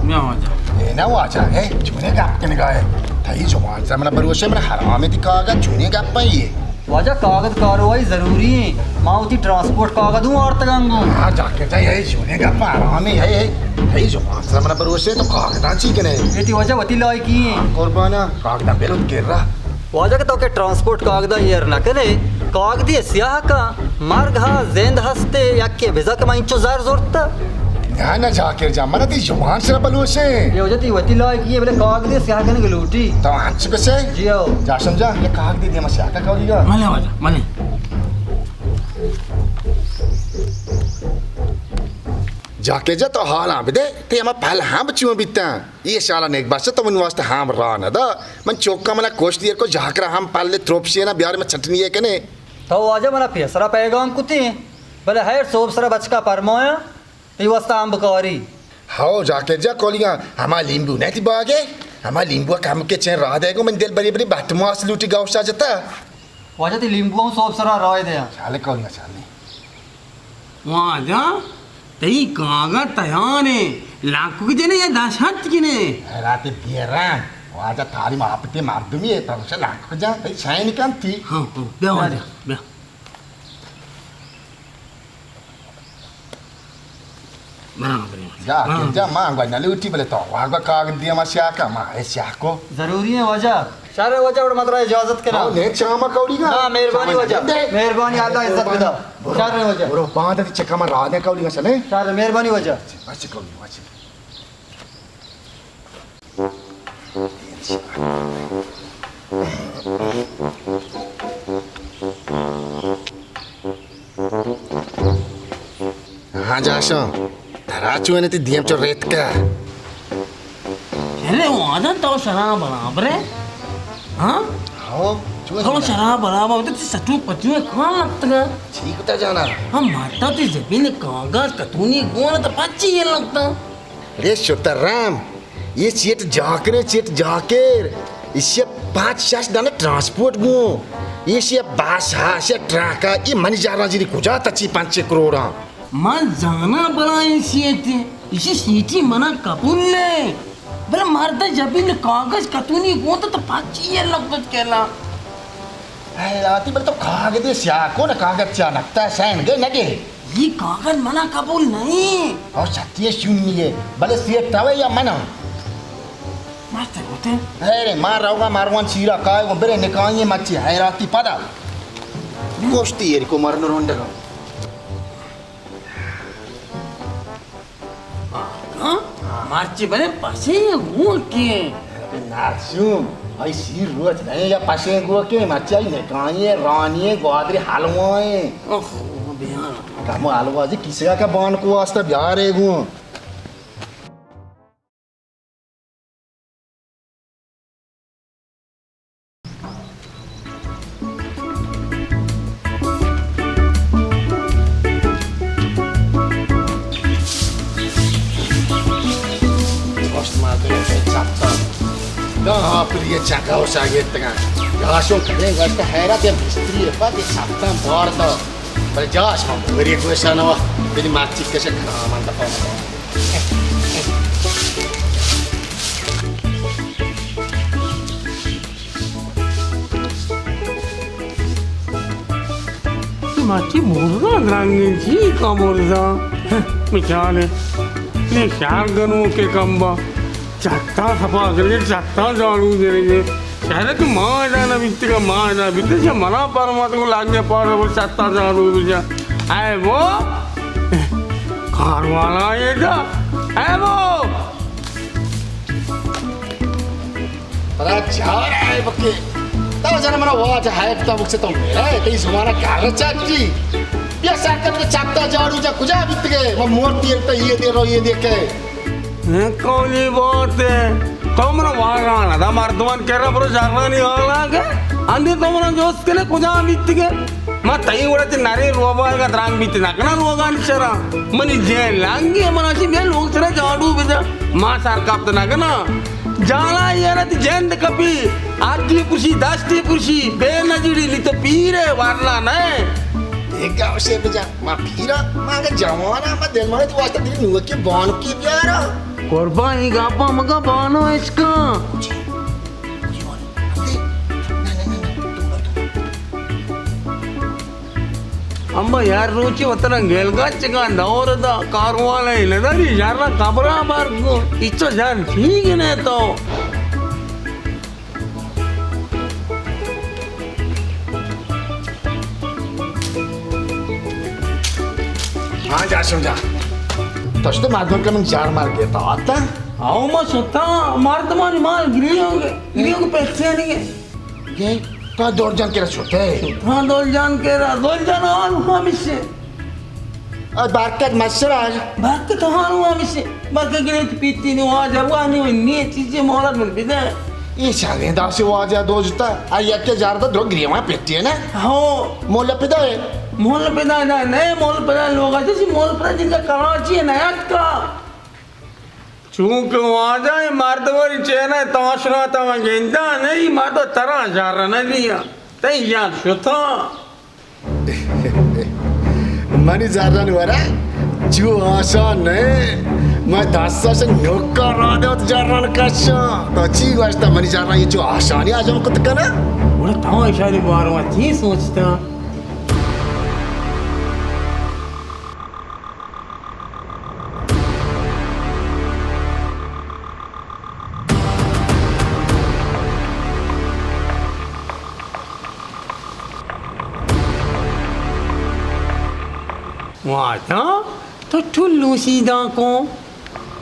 بیا واجہ۔ اے نا واجہ، اے چونے گپ کنگا ہے۔ تئی زبان سر منا بروشے، منا حرام ہے تئی کاغد، چونے گپ ہے یہ۔ واجہ، کاغد کاروائی ضروری ہیں۔ ما وتی ٹرانسپورٹ کاغد ہوں آرتگاں گوں۔ ہاں، جاکر جان، یہ چونیں گپ آرامی ہے، ہے۔ تئی زبان سر منا بروشے تو کاغداں چی کنے؟ یہ تئی واجہ وتی لائقی ہیں۔ ہاں، قربانا، کاغداں بلوت کرا۔ واجہ کہ تو کہ ٹرانسپورٹ کاغداں ایر نہ کنے، کاغدی سیاہ کا مرگ ہا زند ہستے، یک کے بزا کہ ما انچو زر زورتا۔ نہ، نہ، جاکر جان، منا تئی زبان سر بلوشے۔ یہ واجہ تئی وتی لائقی ہے، بلے کاغدی سیاہ کنے گلوٹی۔ تو انچ بسے؟ جی ہو۔ جاشم جان، یہ کاغدی دے ما سیاہ کا کولیگا۔ ملے واجہ، ملے۔ جاکے جا تو حالاں بدے، تے ہما پل ہم چون بیتاں۔ یہ شالا نیک بخش تو من واسطہ ہم راہ نہ دا۔ من چوکا منا کوشت دیر کو جاکرا ہم پل تروپشی نا بیار میں چٹنی ہے کنے۔ تو واجہ منا پیسرا پیغام کتی، بلے ہیر صوب سرا بچکا پرمایا، تی واسطہ ہم بکاری۔ ہو جاکے جا کولیاں، ہما لیمبو نہ تی باگے، ہما لیمبو کم کے چین راہ دے گو من دل بری بری بٹ ماس لوٹی گوشا جتا۔ واجہ تی لیمبو ہم صوب سرا رائے دیا۔ چالے کولیاں چالے۔ واجہ، تئی کاغد تیار ہیں، لانکو جنے یا داشت کنے؟ حیرات بیران، واجہ تعلیم آپتے مردمی ہے، تو اسے لانکو جان، تئی شاین کنتی۔ ہاں، ہاں، بیا واجہ، بیا۔ برابر ہے۔ جا، برابر۔ جا، ما گوشت نہ لوٹی، بلے تو واگا کاغد دیا ما سیاہ کا، ما ہے سیاہ کو۔ ضروری ہے واجہ۔ شر واجہ، اور مدرا اجازت کرا۔ ہاں، نے چاما کوڑی گا۔ ہاں، مہربانی واجہ۔ دے۔ مہربانی، اللہ عزت بدا۔ برو، شر واجہ۔ برو، باند تی چکا ما رادیں کولی گسنے۔ شر، مہربانی واجہ۔ اچھا، کولی، اچھا۔ ہاں جاشاں، ترا چون تی دیم چو ریتکا۔ ارے وادن تو شراب برابر ہے؟ ہاں؟ ہاں، چون تو شراب برابر، تو سچو پچو کان لگتگا؟ چی کتا جانا؟ ہم ماتا تی زمین کاغذ کتونی گون تو پچی یہ لگتا۔ ارے شترام، یہ چیٹ جاکر ہے، چیٹ جاکر۔ ایشی پانچ شش دانہ ٹرانسپورٹ گوں۔ ایشی باس ہا، ایشی ٹرک ہا، یہ منی جارا جیری کجا تچی پنچ کروڑا۔ من زانا بلا این سیٹی، ایشی سیٹی منا قبول نہیں۔ بلے مرد جبین کاغذ کتونی گون تو پچی یہ لگت کلا۔ اے لاتی بلے تو کاغذ سیاہ کو نا، کاغذ سیاہ نکتا ہے، سین گے نگے۔ یہ کاغذ منا قبول نہیں۔ اور سچی شونی ہے، بلے سیٹ توے یا منا؟ ماسٹر ہوتے؟ ارے، ما روگا ماروان چیرا کائے گو، برے نکائیں مچی حیراتی پدا۔ گوشتی ایر کو مرن رونڈگا۔ آقا، مرچی بلے پسے گوکیں۔ نارسیوم، آئی سیر روچ نہیں یا پسے گوکیں، مرچی آئی نکائیں، رانی، گوادری حلوائیں۔ اوہ، بیان۔ کمو حلوا جی کسی کا بان کو واسطہ بیارے گو۔ گوشت مردم چپتان گاں ہاپری چکا و شاگرد تگان۔ یاشون کدیں گوشت حیرت یا مستری پا کہ چپتان بار دا۔ بلے جاش ما بگری گوشانوا بدی مارچی کشک ہامان دفعہ۔ ماچی مرزا درنگیں چی کا مرزا؟ بچارے، نے شہر گنوکے کمبا، چتا صفا کرے، چتا جاڑو دے۔ شہر کہ ما ادا نہ بیتگا، ما ادا بیتگا، منا پرمات کو لاگے پار، وہ چتا جاڑو بجا۔ اے وہ، کار والا اے جا، اے وہ۔ پدا چار آئے بکے۔ تو جن منا واجہ ہے پتا بکسے تو میرا ہے، تئی زمانہ گھر چاچی۔ بیا سرکت چپتا جاڑو جا کجا بیتگے؟ من مورتی ایک تو یہ دے رو، یہ دے کے۔ اے کولی بات ہے۔ تو منا واگانا دا مردمان کرا برو جرانی حالا گے۔ اندی تو منا جوست کنے کجا بیتگے؟ ما تئی وڑا چہ نرے روباہگا درانگ بیت نہ کناں لوگانی سرا۔ منی جین لانگی، منا چہ بیا لوگ سرا جاڑو بجا۔ ما سر کپت نہ کناں۔ جانا یارا تی جند کپی، آدھی پرشی، دستی پرشی، بے نجڑی، نی تو پیرے، ورنا نئے۔ دیگا اسے بجا، ما پیرا، ما اگر جوانا، ما دل مانے تو واسطہ دل نوکی بانکی بیارا۔ قربانی گاپا مگا بانو عشقاں۔ امبا یار روچی وطن گیلگا چکان دور دا کاروان ہے نداری یار قبرا بار کو اچو جان ٹھیک ہے تو۔ ہاں جا شو جا۔ تو شتے مردم کہ من جار مار گیتا آتا۔ آؤ ما شتا مردمانی مال گریوں گے، گریوں گے پیسے نہیں گے۔ یہ تو دور جان کے رسوتے۔ ہاں، دور جان کے را، دور جان آن ہمیشہ۔ اور برکت مسراج۔ برکت ہاں ہمیشہ۔ برکت گرے تو پیتی نو آ جا، وہ نہیں، نہیں چیزیں مولد من بدے۔ یہ شاگیں داسی واجہ دوجتا، آ یک کے جار دا درو گریوان پیتی ہے نا؟ ہو۔ مولا پدا ہے؟ مولا پدا نہ، نہیں مولا پدا لوگ آتے سی مولا پدا جن کا کراچی ہے نا یاد کا۔ چونکہ واجہ اے مردمانی چہرہ تماشا تا من گنداں، نہیں مرد ترا شر نہ دیاں، تئی جان شتاں۔ منی زرن ورا چو آسان نہ، من دستاش نوکا را دات زرن کشاں۔ تو چی گوشتا منی زرن یہ چو آسانی اجم کت کنا؟ گڑا تو اشانی باروا چی سوچتا؟ واجہ، تو ٹلو سیدھا کو۔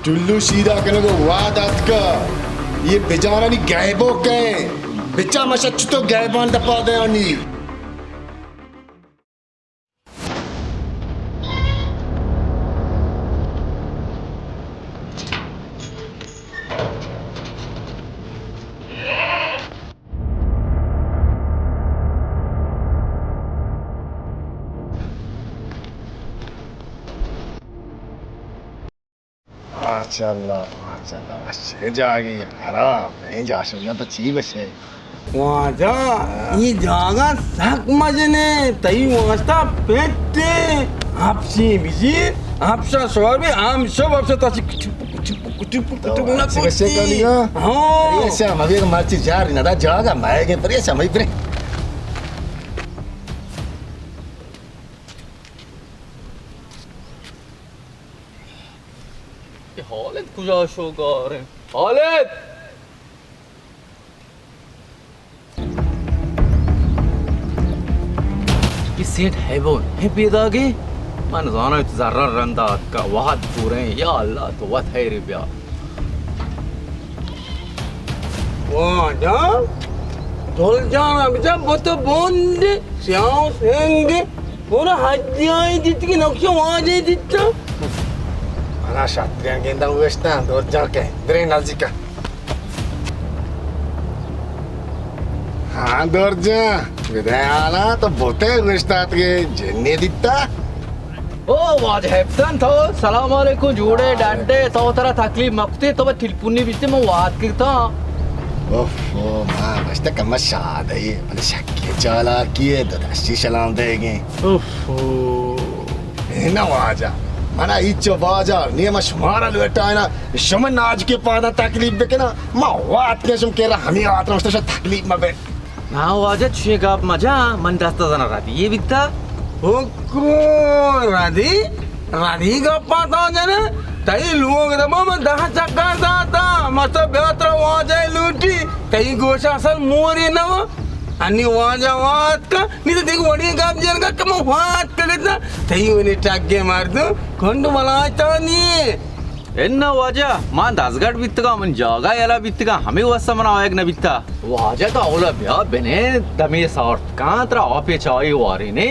ٹلو سیدھا کنگ ءَ وہد اتکہ۔ یہ بجانانی گیبو کئے؟ بچا مشا چتو گیبان دپا دیانی۔ ماشاءاللہ، ماشاءاللہ، وشیں جاگے، حرام، اے جاشم جان تو چی بشے؟ واجہ، اے جاگہ سک مزنے، تئی واسطہ پٹے، ہپشی بجیر، ہپشا سوار بی، ہم شب ہپشا تاسی کچپ کچپ کچپ کچپ نہ کچی۔ ہاں۔ پریشان مبی، مرچی جار ندا جاگہ مائے گے، پریشان مبی پرے۔ اے خالد کجا شو گاریں؟ خالد! اے سیٹ ہے بو، ہے پیداگے؟ من زاناں تو زرا رندا اتکا، وہد پوریں، یا اللہ تو وت خیری بیا۔ واجہ، دل جانا بچا بوت بوند، سیاہ سنگ، پورا حجیائی دیت کہ نقش واجہ دیتا۔ منا شاتریان گیندا اوشتا، دور جا کے، درے نزدیکا۔ ہاں، دور جا، بدے آنا تو بوتے اوشتا کہ جنی دیتا۔ او واجہ ہیپسن تو، سلام علیکم، جوڑے، ڈاڈے، تو ترا تکلیف مکتے، تو بس ٹیلیفونی بیتے، من وات کرتا۔ اوف، او، ما گوشتا کم شاد ہے، بلے شکی چالاکی ہے، دو دشتی سلام دے گے۔ اوف۔ اے نہ واجہ، منا ہچو باجار نی، ما شمارا لوٹائنا، شما ناجکے پادا تکلیف بکنا، ما وات کے شم کرا ہمی آترا مشتا شا تکلیف مبے۔ نا واجہ، چوشیں گپ مجا، من دست زنا ردی یہ بیتا۔ حکم ردی، ردی گپا تو جنے، تئی لوگ دما من دہ چکر داتا، مست بیا ترا واجہ لوٹی، تئی گوشا اصل موری نہ انی واجہ وات کا، نی تو دیکھ وڑی گپ جن کا کم وات کا کتا، تئی ونی ٹگے مردم، کنڈ ملاچانی۔ انا واجہ، ما دزگٹ بیتگاں، من جاگہ یلا بیتگاں، ہمے واسطہ من آیگ نہ بیتا۔ واجہ تو اولا بیا بنے دمے سارت کان، ترا آپے چاہی واری نے۔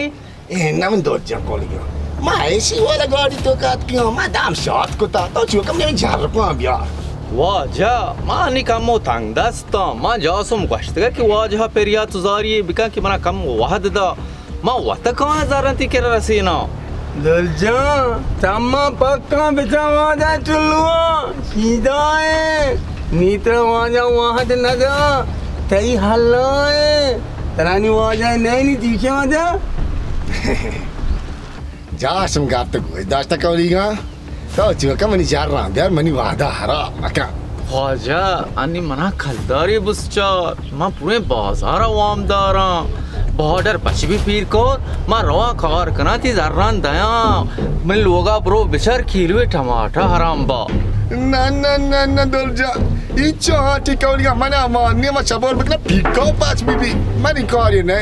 اے نہ من دور جا کولی گیا۔ ما ایسی والا گاڑی تو کات کیا، ما دام شاد کتا، تو چوکم نے جھر کو بیا۔ واجہ، ما نی کمو تنگ دستاں، ما جاسم گوشتگا کہ واجہ پریات زاری بکن کہ منا کم وحد دا۔ ما وت کاں زرن تی کرا رسیناں۔ دل جان، تما پکاں بچا واجہ ٹلواں، سیدھا ایں۔ نی ترا واجہ واحد ندا، تئی حلا ایں۔ ترانی واجہ نئے نی دیکھے واجہ۔ جاسم گپ تو گوش داشتہ کولیگاں۔ تو چوکا منی جاراں بیار، منی وعدہ خراب مکن۔ واجہ، انی منا کلداری بسچار، من پوریں بازار ء وام داراں۔ بارڈر پچ بی پیر کور، من رواں کار کناں، تی زران دیاں۔ من لوگا برو بچار کیلوے ٹماٹر حرام با۔ نہ، نہ، نہ، نہ، دل جان، ای چاٹی کولیگا منا مان نی، من چبور بکنا پیکا پچ بی بی۔ منی کاری نہ۔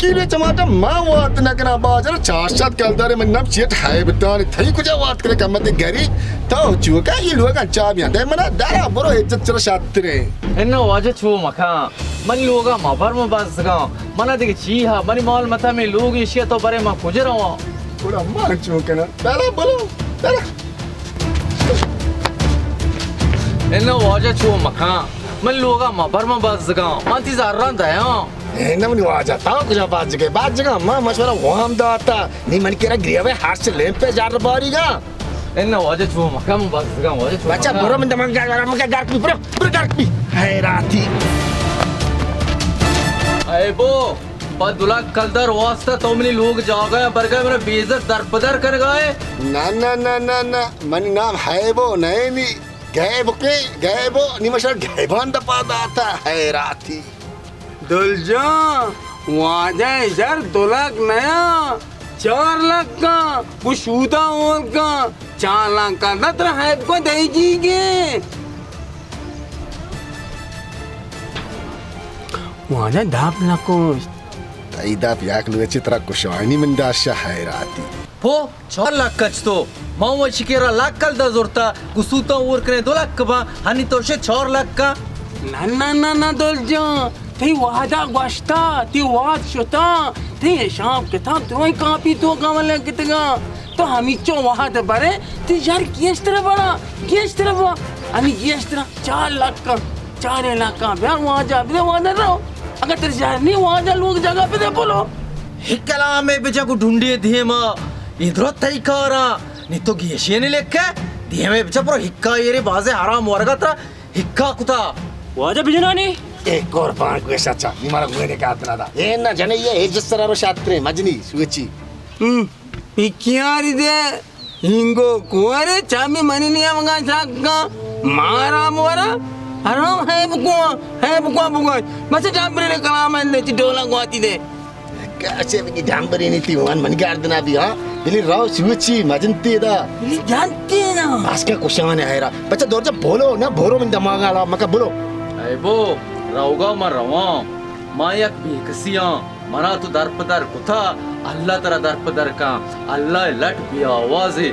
کیلو ٹماٹر ما وارت نہ کناں، بازار چار سد کلدار، من نم چیٹ ہیبتانی، تئی کجا وارت کنے کمت گری؟ تو چوکا یہ لوگاں چابیاں دے منا، درا برو، عزت چرا شاترے۔ انو واجہ چو مکان، من لوگا ما بر ما بزگاں، منا دیگه چی ہا، منی مال متا میں لوگ ایشیا تو برے ما کجا رواں؟ گڑا ما چو کناں، درا برو، درا۔ انو واجہ چو مکان، من لوگا ما بر ما بزگاں، من تی زران دیاں۔ اے نہ منی واجہ، تاں کجا باجگے؟ باجگا ما مشورہ وام داتا۔ نی من کرا گریوے ہرچ لیم پہ جار باریگا۔ اے نہ واجہ چو مکم باجگا، واجہ چو بچہ مکم۔ برو من دمان گار، من گار کی، برو، برو گار کی۔ حیراتی۔ اے بو، پا دو لاکھ کلدار واسطہ تو منی لوگ جاگا یا برگا، میرا بے عزت در پدر کرگا ہے۔ نہ، نہ، نہ، نہ، نہ، منی نام حیبو نہیں نی۔ گیب کے، گیبو، نی مشا گیبان دپا داتا، حیراتی۔ دل جان، واجہ اے شر دو لاکھ نیا، چار لاکھ کا، کو شوتا اول کا، چار لاکھ کا، نہ ترا حیب کو دے جی گے۔ واجہ داپ نکوش۔ تئی داپ یک لوچی ترا کشانی من داشا حیراتی۔ پو، چار لک اچ تو۔ ما وشی کرا لک کل دا زرتا، گسوتاں اور کریں دو لک باں، ہنی تو شے چار لک کا۔ نہ، نہ، نہ، نہ، دل جان، تئی وعدہ گوشتا، تئی وعد شتا، تئی حساب کتاب تو ہی کاپی تو کم لگتگا۔ تو ہمیچو وعد برے، تئی یار گیشتر بڑا، گیشتر بڑا، ہنی گیشتر چار لک کا۔ چاریں لکاں بیا واجہ بدے، واجہ رو۔ اگاں ترا زہر نی، واجہ لوگ جگہ بدے بولو۔ ہی کلامے بجا گو ڈھونڈے دیما، اے درو تئی کارا۔ نی تو گیشے نی لکھے، دیمے بچا پرو ہکا ایرے بازے حرام ورگا ترا ہکا کتا۔ واجہ بجنانی؟ اے قربان گوشا چا، نی مارا گونے کاتنا دا۔ اے نہ جنے یہ اے جس طرح رو شاترے مجنی سوچی۔ ہم۔ پکیاری دے، ہینگو کورے چامی منی نیمگا چاکاں، مارا مورا، حرام ہے بکواں، ہے بکواں بگوش۔ بس ڈامبری نے کلام اندے، چی ڈولا گواتی دے۔ کسے بھی ڈامبری نہیں تھی، وان من گاردنا بھی، ہاں؟ بلی راو سوچی، مجنتی دا۔ بلی جانتی نا۔ بس کا کشان ہے را۔ بچہ دور جا بولو، نہ بورو من دماغ آلا، مکا بولو۔ اے بو، راوگا ما رواں۔ ما یک بے کسی آں، منا تو در پہ در کتا، اللہ ترا در پہ در کاں، اللہ ء لٹ بے آوازے۔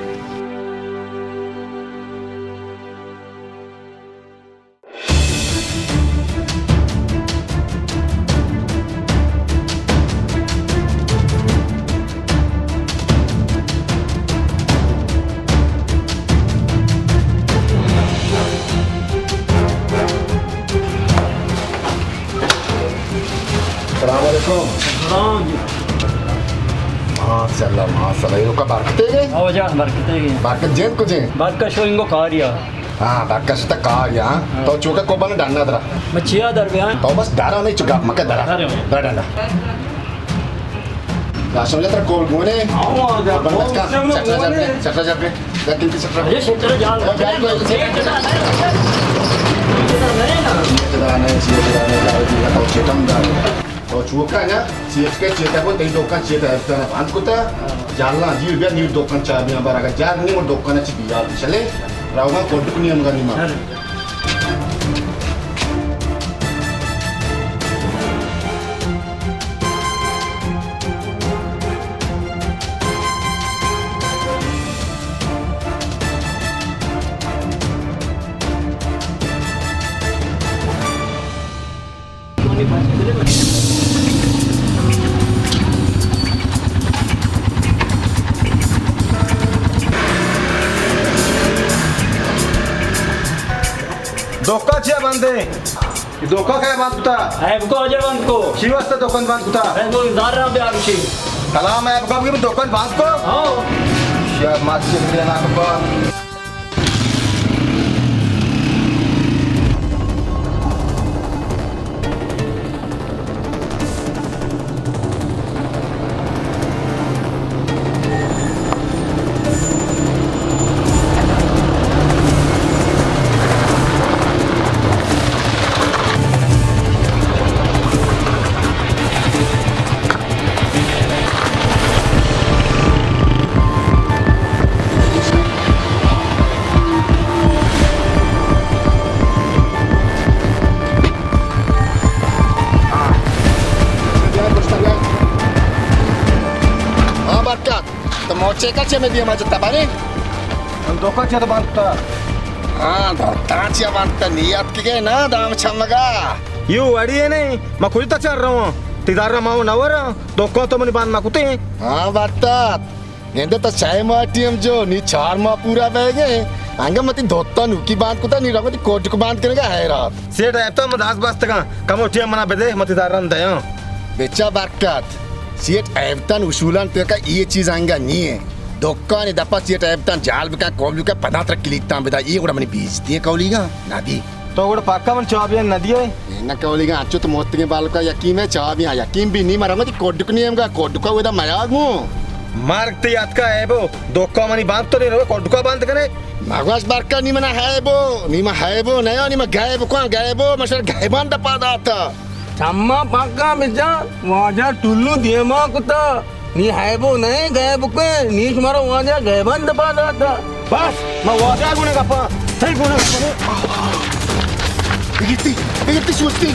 السلام علیکم۔ سلام جی۔ ماشاءاللہ، ماشاءاللہ، یہ لوگ برکتے گئے؟ او جا، برکتے گئے۔ برکت جیت کجے؟ برکت شو انگو کاریا۔ ہاں، برکت شتا کاریا، ہاں۔ ہاں۔ تو چوکا کو بنا ڈانا درا۔ میں چیا در گیا۔ تو بس ڈرا نہیں چکا، مکہ درا۔ درا۔ درا ڈانا۔ راشن جتر کول گونے۔ ہاں، جا، بندہ کول کا، گونے۔ چٹرا جا پہ، چٹرا جا پہ۔ لیکن کس طرح؟ اے شکر جان۔ اے بیان کو ایسے۔ یہ خدا نے، یہ خدا نے، دار دی کا چیتم دار۔ اور چوکا نا، چیت کے چیتا کو، تئی دکان چیتا ہے، تنا بند کتا۔ جالنا جیل بیا، نیو دکان چا بیا، بارا کا جال نہیں، اور دکان چی بیا، چلے۔ راوگا کوٹ کو نہیں ہم گانی ماں۔ دکان چیا بند ہے؟ اے دکان کئے بند کتا؟ ایبکو اجر بند کو۔ چی واسطہ دکان بند کتا؟ ایبکو زر را بیار چی۔ کلام ایبکو بھی دکان بند کو؟ ہاں۔ شاید مات سے دینا کپا۔ ہاں، برکت۔ تو موچے کا چے میں دیا مجھے تبارے؟ ہم دکان چے تو بند کتا۔ ہاں، دکان چے بند کتا، نیت کی گئے نا دام چمگا۔ یو وڑی ہے نہیں، میں کچھ تو چل رہا ہوں۔ تیدار ما نہ ورا، دکان تو منی بند نہ کتے۔ ہاں، برکت۔ نندے تو چھ ماہ ٹیم جو، نی چار ماہ پورا بہ گئے۔ انگا متی دھوتا نوکی باند کتا، نی رنگو تی کوٹک باند کنگا حیرات۔ سیٹ ایبتا من داس بستگاں، کمو ٹیم منا بدے، متی دارن دیاں۔ بچا برکت، سیٹ ایبتان اصولان تو کا یہ چیز انگا نہیں ہے۔ دکان دپا سیٹ ایبتان جال بکا، کول بکا، پدا تر کلیتان بدا، یہ گڑا منی بیزتی ہے کولیگا، نہ دی۔ تو گڑا پکا من چابیاں نہ دیئے؟ نہ کولیگا، انچو تو موتگیں بالکا یقین ہے، چابیاں یقین بھی نہیں، مرا متی کوڈک نہیں ہمگا، کوڈکا ودا میاگوں۔ مرگ تی اتکا ایبو، دکا منی بند تو دے رو، کوڈکا بند کنے۔ مگوش برکا نی منا ایبو، نی ما ایبو، نیا نی ما گیب کن، گیبو، مشر گیبان دپا داتا۔ چما پکا بچا، واجہ ٹلو دیما کتا۔ نی ایبو نئے گیب کن، نی شمارا واجہ گیبان دپا داتا۔ بس، ما واجہ گونے گپا، تئی گونے گپا۔ بگیتی، بگیتی سوچتی۔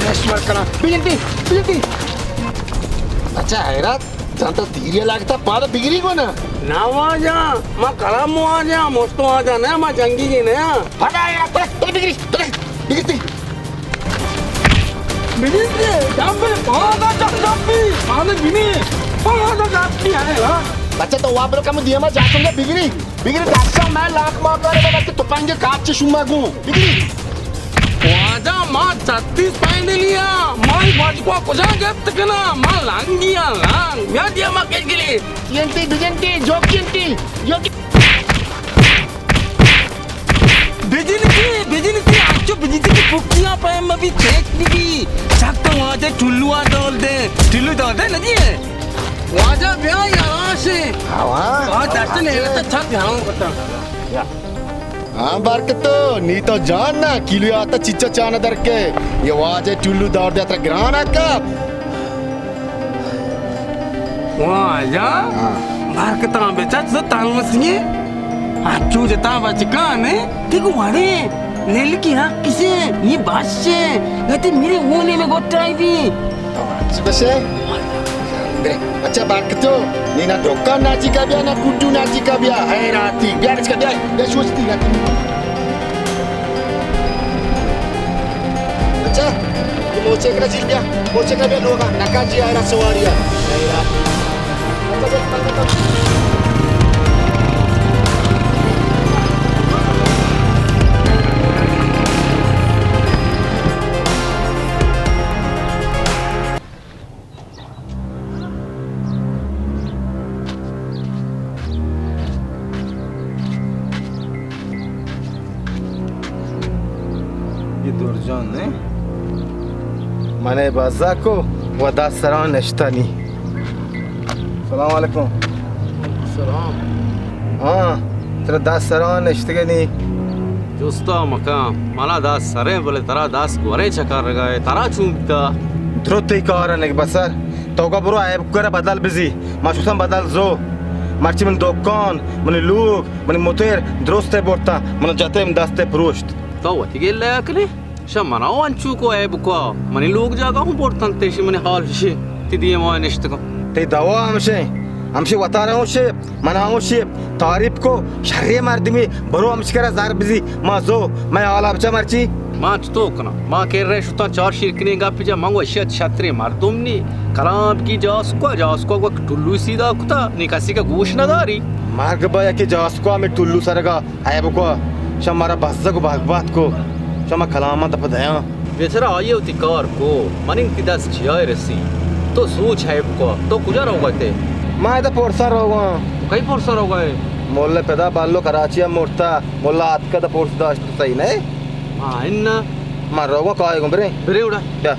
ریش مر کنا، بگیتی، بگیتی۔ اچھا حیرات، سانتا تیریا لگتا، پادا بگری گو نا۔ نا واجہ، ما کرم واجہ، مستو واجہ نہ، ما جنگی گے نہ۔ پادا یا، پادا، پادا بگری، پادا، بگری تی۔ بگری تی، جام پر پادا چپ چپی، پادا بینی، پادا چپی ہے نا۔ بچہ تو وابر کم دیما جاتوں گا بگری۔ بگری دستا میں لاکھ ماں کرے بابا کہ تپنگ کاچ شما گوں۔ بگری۔ واجہ ما چھتیس پینڈلیا، ما ای بچکو کجا گپت کنا، ما لنگیا لنگ۔ بیا دیا ما کچ گلی۔ ٹی این ٹی، بجنتی، جوک ٹی این ٹی، جوک۔ بجنتی، بجنتی، آچو بجنتی کہ پکیاں پیم مبی چیک نبی۔ سک تو واجہ ٹلو آ ڈول دے، ٹلو ڈول دے ندی ہے۔ واجہ بیا یار آشے۔ ہاں، ہاں۔ آ دست نے تو چھت یہاں بتا۔ ہاں، برکتو، نی تو جان نا، کیلو آتا چچا چانا در کے۔ یہ واجہ ٹولو دور دے اترا گران آکا۔ واجہ، ہاں۔ برکتاں بچا تو تنگ مسیے۔ اچو جتا بچکانے، دیکھو وڑے، نیل کی حق کسے، یہ بادشے، گتی میرے ہونے میں گوٹائی بھی۔ تو بس بس ہے۔ بچہ برکتو، نی نا دکان ناچی کا بیا، نا کڈو ناچی کا بیا، حیراتی۔ بیا بچکا بیا، بیا شوشتی ناچی۔ بچہ، یہ موچے کرا چیز بیا، موچے کرا بیا لوگا، نکا جی آئرا سواریا۔ حیراتی۔ یہ درجان نے؟ من بزاکو و دست سران نشتنی۔ سلام علیکم۔ سلام۔ ہاں، ترا دست سران نشتگنی۔ جستا مکان، منا دست سریں، بلے ترا دست گوریں چکر رگا ہے، ترا چون بیتا؟ درو تئی کار نگ بسر، تو کا برو ایب کرا بدل بزی، ما شوتن بدل زو۔ مرچی من دکان، من لوگ، من موتر درست برتا، من جتے من دست پروشت۔ تو وتی گلہ کنے؟ شا منا و انچو کو ایب کو، منی لوگ جاگا ہوں برتن تیشی منی حال شی، تی دیما نشتگم۔ تی دوا ہمشے، ہمشے وتارا ہوں شیپ۔ من ہمو شیپ تعریف کو، شریں مردمی، برو ہمشکرا زر بزی، ما زو، مئے حالا بچا مرچی۔ ما چتو کناں؟ ما کرے شتاں چار شیرکنیں گپ جا، من گو اشیت شتریں مردم نی، کلام کی جاسکو، جاسکو گو ٹلو سیدھا کتا، نی کسی کا گوش نہ داری۔ مرگ با یکی جاسکو ہمیں ٹلو سرگا، اے بکو، شما مارا بزگ و بغبات کو، شما کلاماں دپ دیاں۔ بیچارہ آئی ء وتی کار کو، من انگتی دست چیا رسی؟ تو سوچ ہے بکو، تو کجا روگا تے؟ ما ادا پرسا روگا۔ تو کئی پرسا روگا ہے؟ مولا پدا بالو کراچی ء مرتا، مولا آتکا دا پرس داشت، صحیح نہ؟ ہاں، انا۔ ما روگا کائے گوں برے۔ برے اڑا۔ بیا۔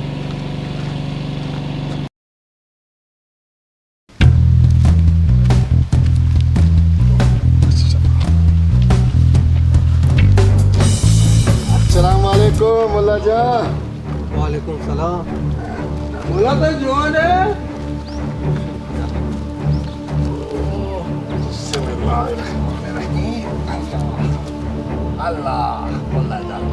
السلام علیکم ملا جان۔ وعلیکم السلام۔ ملا تو جوان ہے؟ بسم اللہ الرحمن الرحیم۔ اللہ، اللہ جان۔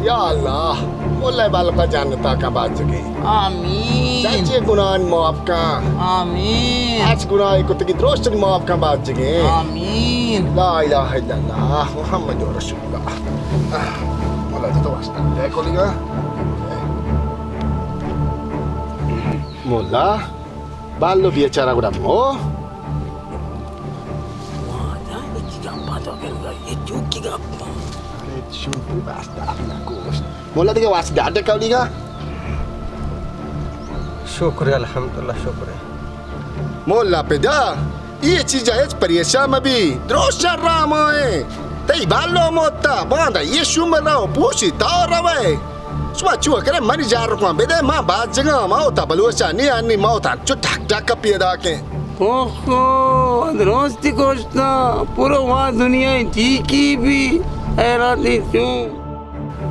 یا اللہ، مولا بالکا جنتا کا باجگے۔ آمین۔ چچے گناہ معاف کن۔ آمین۔ اچ گناہ کتگی درست معاف کن باجگے۔ آمین۔ لا الہ الا اللہ محمد رسول اللہ۔ مولا تو واسطہ دے کولیگا۔ مولا، بالو بیچارہ گڑا مو۔ واجہ، اے چی گپا تو کرگا؟ اے چوکی گپا؟ ارے، شوکی واسطہ اپنا کوشت۔ مولا دیگہ واسطہ ڈاڈے کولیگا۔ شکر الحمدللہ، شکر۔ مولا پدا، اے چیزا ہچ پریشان مبی، دروشا رامائیں۔ تئی بالو موتا، باندا اے شوم رو، پوشی تا روے۔ شما چو کرے منی جار رکواں بدے، ما باز جگہ ما ہوتا بلوچا نی آنی ما ہوتا چو ٹک ٹک پیدا کے۔ اوہو، درستی گوشتا، پورا وا دنیا ٹھیکی بھی حیرانی چوں۔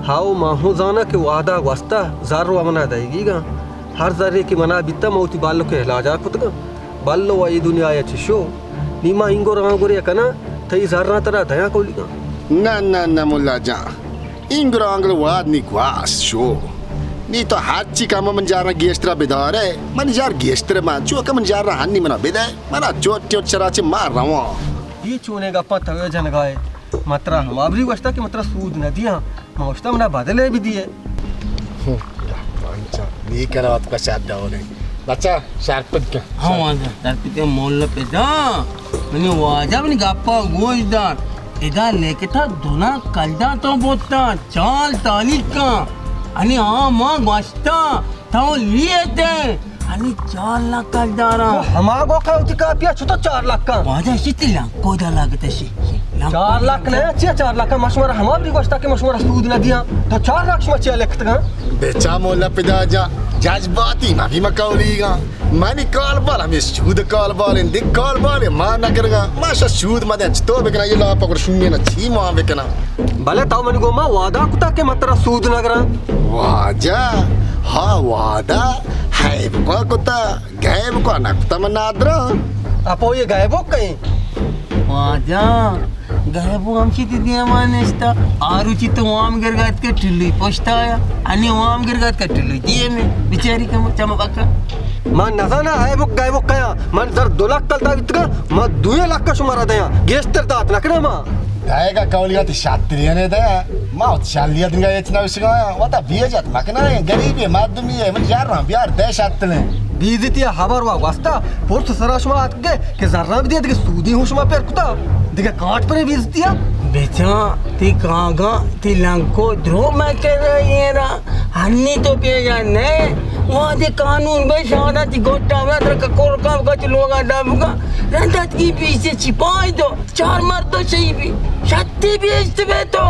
ہاؤ، ما ہوں زانا کہ وعدہ گوستا زر و منا دئیگی گا۔ ہر زرے کہ منا بیتا، ما وتی بالو کے علاجا کتگا۔ بالو وا اے دنیا چشو۔ نی ما اینگو رانگورے کنا، تئی زراں ترا دیاں کولیگا۔ نہ، نہ، نہ، ملا جان۔ اینگرانگل واد نی گواست شو۔ نی تو ہرچی کم من جارا گیشترا بدارے، من جار گیشتر من، چو کہ من جارا ہنی منا بدے، منا چوٹ چوٹ چرا چہ ما رواں۔ اے چونیں گپاں تو جنگائے؟ من ترا ہما بری گوشتا کہ من ترا سود نہ دیاں، من گوشتا منا بدلے بدیے۔ ہم، یا پنچا، نی کرا ات کا شاد ڈولے۔ بچا، شرپت کن۔ ہاں، واجہ، شرپت کن، مولا پدا۔ منی واجہ، منی گپا گوش دار۔ ادا لکھتا دو لاکھ کلدار تو بوتا، چار تالیکاں۔ انی آ ما گوشتا، تو لیتے۔ انی چار لاکھ کلداراں۔ تو ہما گو کہ وتی کاپیا چتو چار لاکھ کن؟ واجہ، اشی تی لنکو دا لگتے شی۔ چار لاکھ نہ، چیا چار لاکھ؟ ما شمارا ہما بری گوشتا کہ ما شمارا سود نہ دیاں۔ تو چار لاکھ شما چیا لکھتگاں؟ بچا مولا پدا جا، جذباتی مبی مکولیگاں۔ منی کالبال ہمے سود کالبال انت، دگہ کالبالے ما نہ گرگاں۔ ما شا سود مدیں، چتو بکناں؟ یہ لاپ اگر شومیں نہ چی ما بکناں؟ بلے تو منی گوما وعدہ کتا کہ من ترا سود نہ گراں۔ واجہ، ہا وعدہ، ہے بکا کتا، گئے بکا نہ کتا من نادراں۔ اپو یہ گئے بک کہیں؟ واجہ، گئے بو ہمشی تی دیما نشتا۔ آروچی تو وام گرگات کے ٹلی پشتا آیا۔ انی وام گرگات کے ٹلی دیے میں۔ بیچاری کم چم بکا۔ من نزانا ہے بک گئے بک کیا۔ من زر دو لاکھ کلدار بیتگا، من دوئے لاکھ کا شمارا دیاں۔ گیشتر دات نہ کنا ما۔ دائے گا کولی گا تی شاتری نے دے۔ ما ات شالی دنگا ایچ نہ وشگا۔ وتا بیجت مکنا ہے، غریبی مردمی ہے، من یار رہا بیار دے شاتلیں۔ بیزتی خبر وا واسطہ پرس سرا شما اتکے کہ زراں بدیے، دگہ سودی ہوں شما پر کتا، دگہ کاٹ پر بیزتیا۔ بچا، تی کاگا، تی لنکو درو میں کرا یہ را، ہنی تو پیجا نئے۔ وہدے قانون بے شہادہ تی گوٹا میں در ککور کا گچ لوگا دبگا، رندت کی پیسے چھپائی دو، چار مرد تو شہی بھی، شتی بھی اشت بے تو۔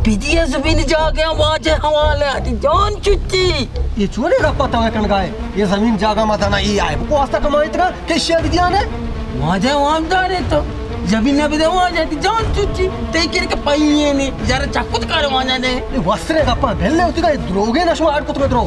بدیا زمین جاگہ واجہ حوالے آتی جان چتی۔ یہ چونے گپا تو کنگائے؟ یہ زمین جاگہ ما دانا یہ آئے بکو واسطہ کمائیتگا۔ کشیا بدیانے؟ واجہ وام دارے تو۔ زمین نہ بدے واجہ تی جان چوچی۔ تئی کر کے پائیے نے۔ یار چکت کار واجہ نے۔ اے وسرے گپا بھلے ہوتی کا، دروگے نہ شما اڈ کت میں درو۔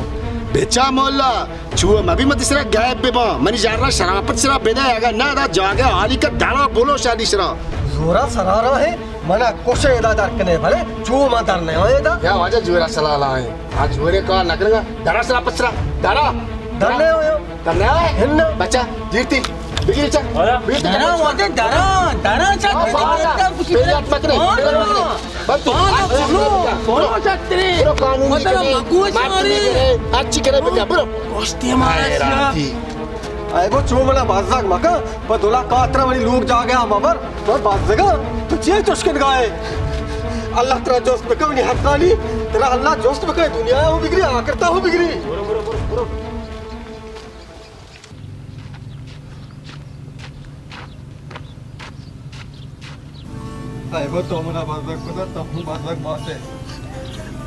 بچا مولا، چو مبی متی سرا غائب ببا۔ منی یارا شرافت سرا بدے، اگر نہ دا جاگہ حالی کا دارا بولو شادی سرا۔ زورا سرا رہا ہے، منا کشے ادا در کنے بھلے، چو ما در نہ آئے دا۔ یا واجہ جورا سلالا ہے۔ آ جورے کار نہ کرے گا۔ درا سرا پچرا۔ درا۔ در نہ آئے۔ در نہ آئے۔ ہن۔ بچا، دیرتی۔ بگیر چا۔ درا۔ بیرتی درا، واجہ درا۔ درا چا۔ آ، بارا۔ میری یاد مکنے۔ ہاں۔ بل تو۔ ہاں، برو۔ برو چتری۔ برو قانون مطلب کنے۔ مگوش مارے۔ اچھی کرے بچا، برو۔ گوشتی ہمارا حیران شیا۔ تھی۔ اے بو چو منا بزگ مکن، پہ دو لاکھ خاطر منی لوگ جاگہ ہم بر، من بزگاں، تو چے چش کنگائے؟ اللہ ترا جست بکن منی حقانی، ترا اللہ جست بکن، دنیا ہو بگری، آخرتا ہو بگری۔ برو، برو، برو، برو۔ اے بو تو منا بزگ کتا، تو ہم بزگ باتے۔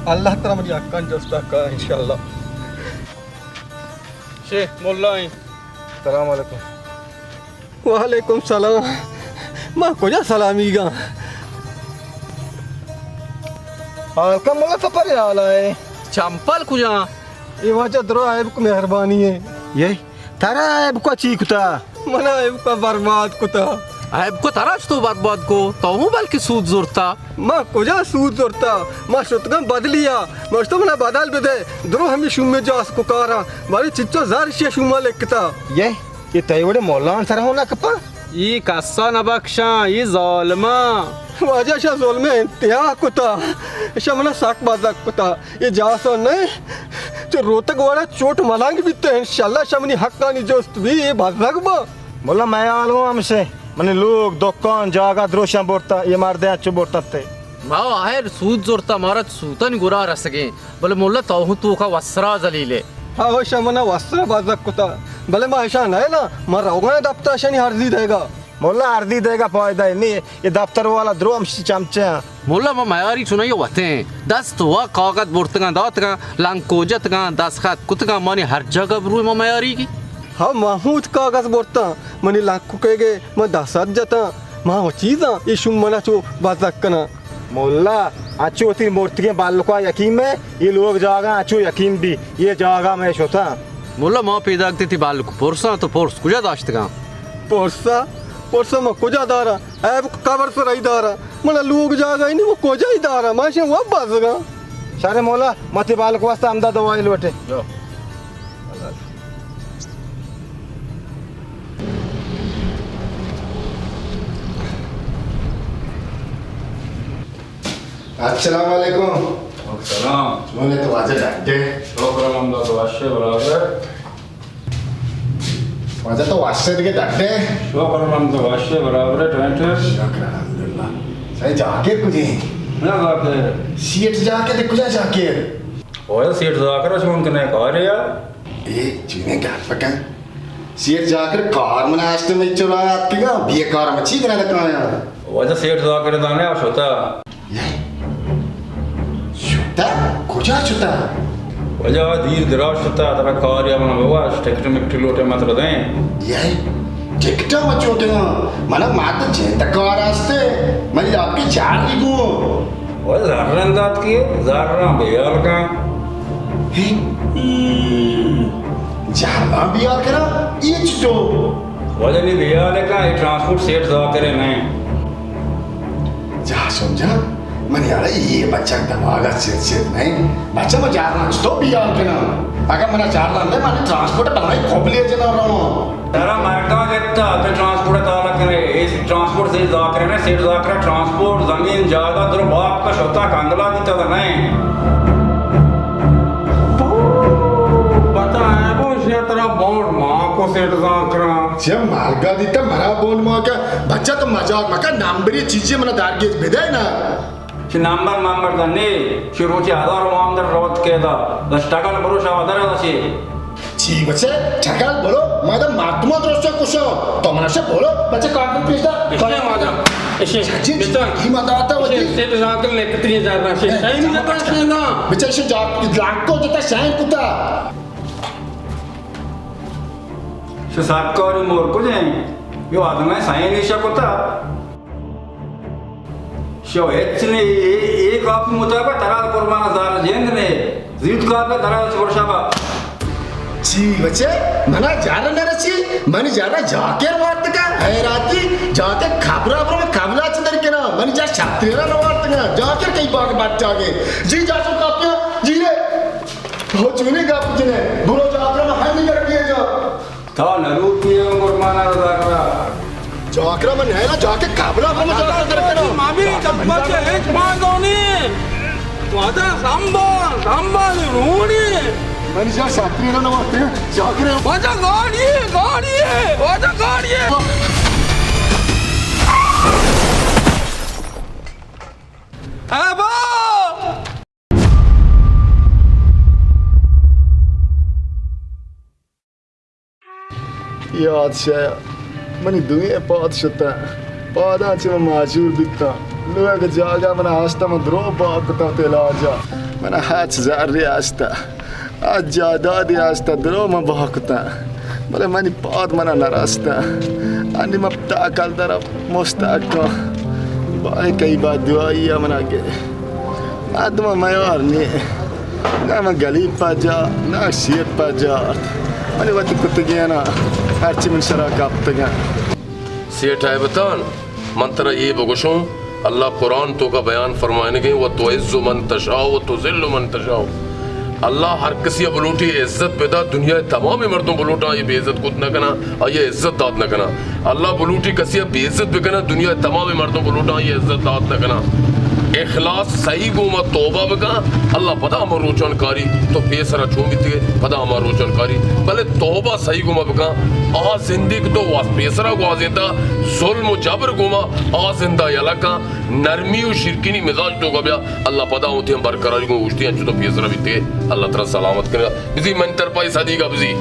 اللہ ترا منی حقان جست کا انشاءاللہ۔ شے، ملا ایں۔ السلام علیکم۔ وعلیکم سلام۔ ما کجا سلامی گا؟ حال کا ملا سفر حال آئے۔ چمپل کجا؟ اے واجہ درو عیب کو مہربانی ہے۔ یہ ترا عیب کو چی کتا؟ منا عیب کو برباد کتا۔ عیب کو ترا چتو برباد کو؟ تو ہوں بلکہ سود زرتا۔ ما کجا سود زرتا؟ ما شتگاں بدلیا۔ ما شتو منا بدل بدے۔ درو ہمی شومے جاس کو کارا۔ بارے چچو زار شی شوما لکتا۔ یہ، یہ تئی وڑے مولان سر ہونا کپا؟ یہ کسا نہ بخشاں، یہ ظالماں۔ واجہ شا ظلم انتہا کتا۔ شا منا سک بزک کتا۔ یہ جاسو نہ چو روتک وڑا چوٹ ملنگ بیتے۔ انشاءاللہ شا منی حقانی جست بھی یہ بزک با۔ مولا میں آلو ہم سے۔ منی لوگ، دکان، جاگہ دروشاں برتا، یہ مردے اچو برتا تے۔ ما آہر سود زرتا، مارا سوتانی گرا رسگیں، بلے مولا تو ہوں توکا وسرا ذلیلے۔ ہاں، شا منا وسرا بزگ کتا، بلے ما اشاں نئیلاں، ما روگاں دپتر اشانی ارزی دیگا۔ مولا ارزی دیگا فائدہ نی، یہ دپتر والا درو ہمشی چمچے ہیں۔ مولا ما میاری چنائی وتیں، دست وا کاغذ برتگاں داتگاں، لنکو جتگاں، دستخط کتگاں، مانی ہر جاگہ بروی ما میاری کی۔ ہاں، ما ہوں وت کاغذ برتاں، منی لنککے گے من دست جتاں، ما و چیزاں، اے شوم منا چو بزگ کناں۔ مولا، اچو وتی مرتگیں بالکا یقین میں، اے لوگ جاگہ اچو یقین بی، اے جاگہ میں شتاں۔ مولا، ما پیداک تی بالک پرساں، تو پرس کجا داشتگاں؟ پرسا؟ پرسا ما کجا داراں؟ عیب قبر سر ای دارا۔ منا لوگ جاگہ ای نی، وہ کجا ای دارا؟ ما شے وہ بزگاں۔ ترے مولا، ما تئی بالک واسطہ ہمدا دوائی لوٹیں۔ جو۔ السلام علیکم۔ وعلیکم السلام۔ چون ئے تو واجہ ڈڈ ئے؟ شکر الحمدللہ، تو وش ئے برابر ئے؟ واجہ تو وش ئے دگہ ڈڈ ئے؟ شکر الحمدللہ، وش ئے برابر ئے، ٹینٹ ئے؟ شکر الحمدللہ۔ سائیں جاکر کجا ایں؟ نہ جاکر۔ سیٹھ جاکر، کجا جاکر؟ واجہ سیٹھ جاکر چون کنے کارے یا؟ اے چینے گپ کن۔ سیٹھ جاکر کار من آشت میں چلا آتکگا، بے کار من چی کنا دکایا؟ واجہ سیٹھ جاکر دانے آ شتا۔ یے؟ شتا؟ کجا شتا؟ واجہ دیر دراز شتا، ترا کار یا من بواش، ٹکٹ مکٹ لوٹے مت ردیں۔ یے؟ ٹکٹ مچوٹے نا؟ منا مات جند کار آستے، من لاپ کے چار لی گو۔ او زرن دات کی، زرن بیال کا۔ ہیں؟ زرن بیال کرا؟ یہ چطور؟ واجہ نی بیال کا، یہ ٹرانسپورٹ سیٹ زاکرے نہیں۔ جا سمجھا، من یارا یہ بچہ دماغا سیٹ سیٹ نہیں۔ بچہ من زرن تو بیال کنا۔ اگر منا زرن دے، من ٹرانسپورٹ بنائی کھوپلی جنا رہا۔ ترا مرداں گپتا، تو ٹرانسپورٹ ء تعلق کرے، اے ٹرانسپورٹ سے ذاکر نے، سیٹ ذاکر ٹرانسپورٹ، زمین، جائیداد، درو باپ کا شتا کنگلا بیتا تو نہیں۔ بتا ہے وہ شیا ترا بونڈ ماں کو سیٹ ذاکر۔ چیا مالگا دیتا مرا بونڈ ماں کا، بچہ تو مزاق مکا، نمبری چیزی منا دارگیز بدے نا۔ چی نمبر ممبر دا نے، چی روچی ہزار وام در روت کے دا، دا شٹگل برو شاو در دا چی۔ چی بچے، ٹگل بولو، ما دا مردماں درست کشاں۔ تو منا شے بولو، بچے کارڈ پیش دا۔ اشے ما دا، اشے، چی، چی، بیٹا، کی ما داتا اشے، وتی؟ سیٹ ذاکر نے کتنی ہزار نا شے۔ اے، سائن جا دا شے نا۔ بچے اشے جا، لاکھ کو جتا سائن کتا۔ شے سرکاری مور کو جائیں، یو آدم ہے سائن ایشا کتا۔ شو ہچ نے، اے، اے، اے کاپی مطابق ترا قربان زار جند نے، زیت کاپی ترا چور شابا۔ چی بچے، منا جار نہ رسی، منی جار جاکر وارتگا، حیراتی، جاکر خبرا برو، قبلا چدر کنا، منی جار شتیرا نہ وارتگا، جاکر کئی باغ بچ جاگے۔ جی جاسو کاپیا، جی رے۔ تو چونے گپ جنے، برو جاکر میں ہنی کر دیے جا۔ تا نروتی ہے عمر مانا رضا کرا۔ جاکرا من نیلا، جاکے قبرا من جاکر در کرا۔ مامی ڈبا چے ہچ باندونی۔ واجہ سنبھال، سنبھال روڑی۔ من جا ساتری نہ واسطے، جاکرے۔ واجہ گاڑی ہے، گاڑی ہے، واجہ گاڑی ہے۔ اے با! یات شیا، منی دوئیں پاد شتاں۔ پاداں چہ من معجور بیتاں۔ لوگ جاگہ من آشتہ، من درو بہا کتاں وتی علاجا۔ من ہچ زرے آشتہ، ہچ جائیدادے آشتہ، درو من بہا کتاں۔ بلے منی پاد منا نہ رستاں۔ انی من پتا کلدر مستحقاں۔ بارے کئی با دعائی منا گے۔ مردم میار نی۔ نہ من گلی پجا، نہ شیر پجا۔ منی وتی کتگینا، ہرچی من شرا کپتگاں۔ سیٹھ ایبتان، من ترا اے بگوشوں، اللہ قرآن توکا بیان فرمائنگیں، و تعز من تشاء و تذل من تشاء۔ اللہ ہر کسی بلوٹی عزت بدا، دنیا تمام مردم بلوٹاں، یہ بے عزت کت نہ کنا، آئی عزت دات نہ کنا۔ اللہ بلوٹی کسی ء بے عزت بکناں، دنیا ء تمام مردم بلوٹاں آئی ء عزت دات نہ کناں۔ اخلاص، صحیح گوما توبہ بکن، اللہ پدا ہما روچان کاری تو پیسرا چون بیتگے، پدا ہما روچان کاری۔ بلے توبہ صحیح گوما بکن، آ زندگی تو واس پیسرا گوازینتا، ظلم و جبر گوما آ زندہ یلہ کن، نرمی و شیرکنی مزاج توکا بیا، اللہ پدا وتی ہم برقراری گوں اوشتی انچو تو پیسرا بیتگے، اللہ ترا سلامت کنگا۔ بزی من ترپائی صدیقہ بزی۔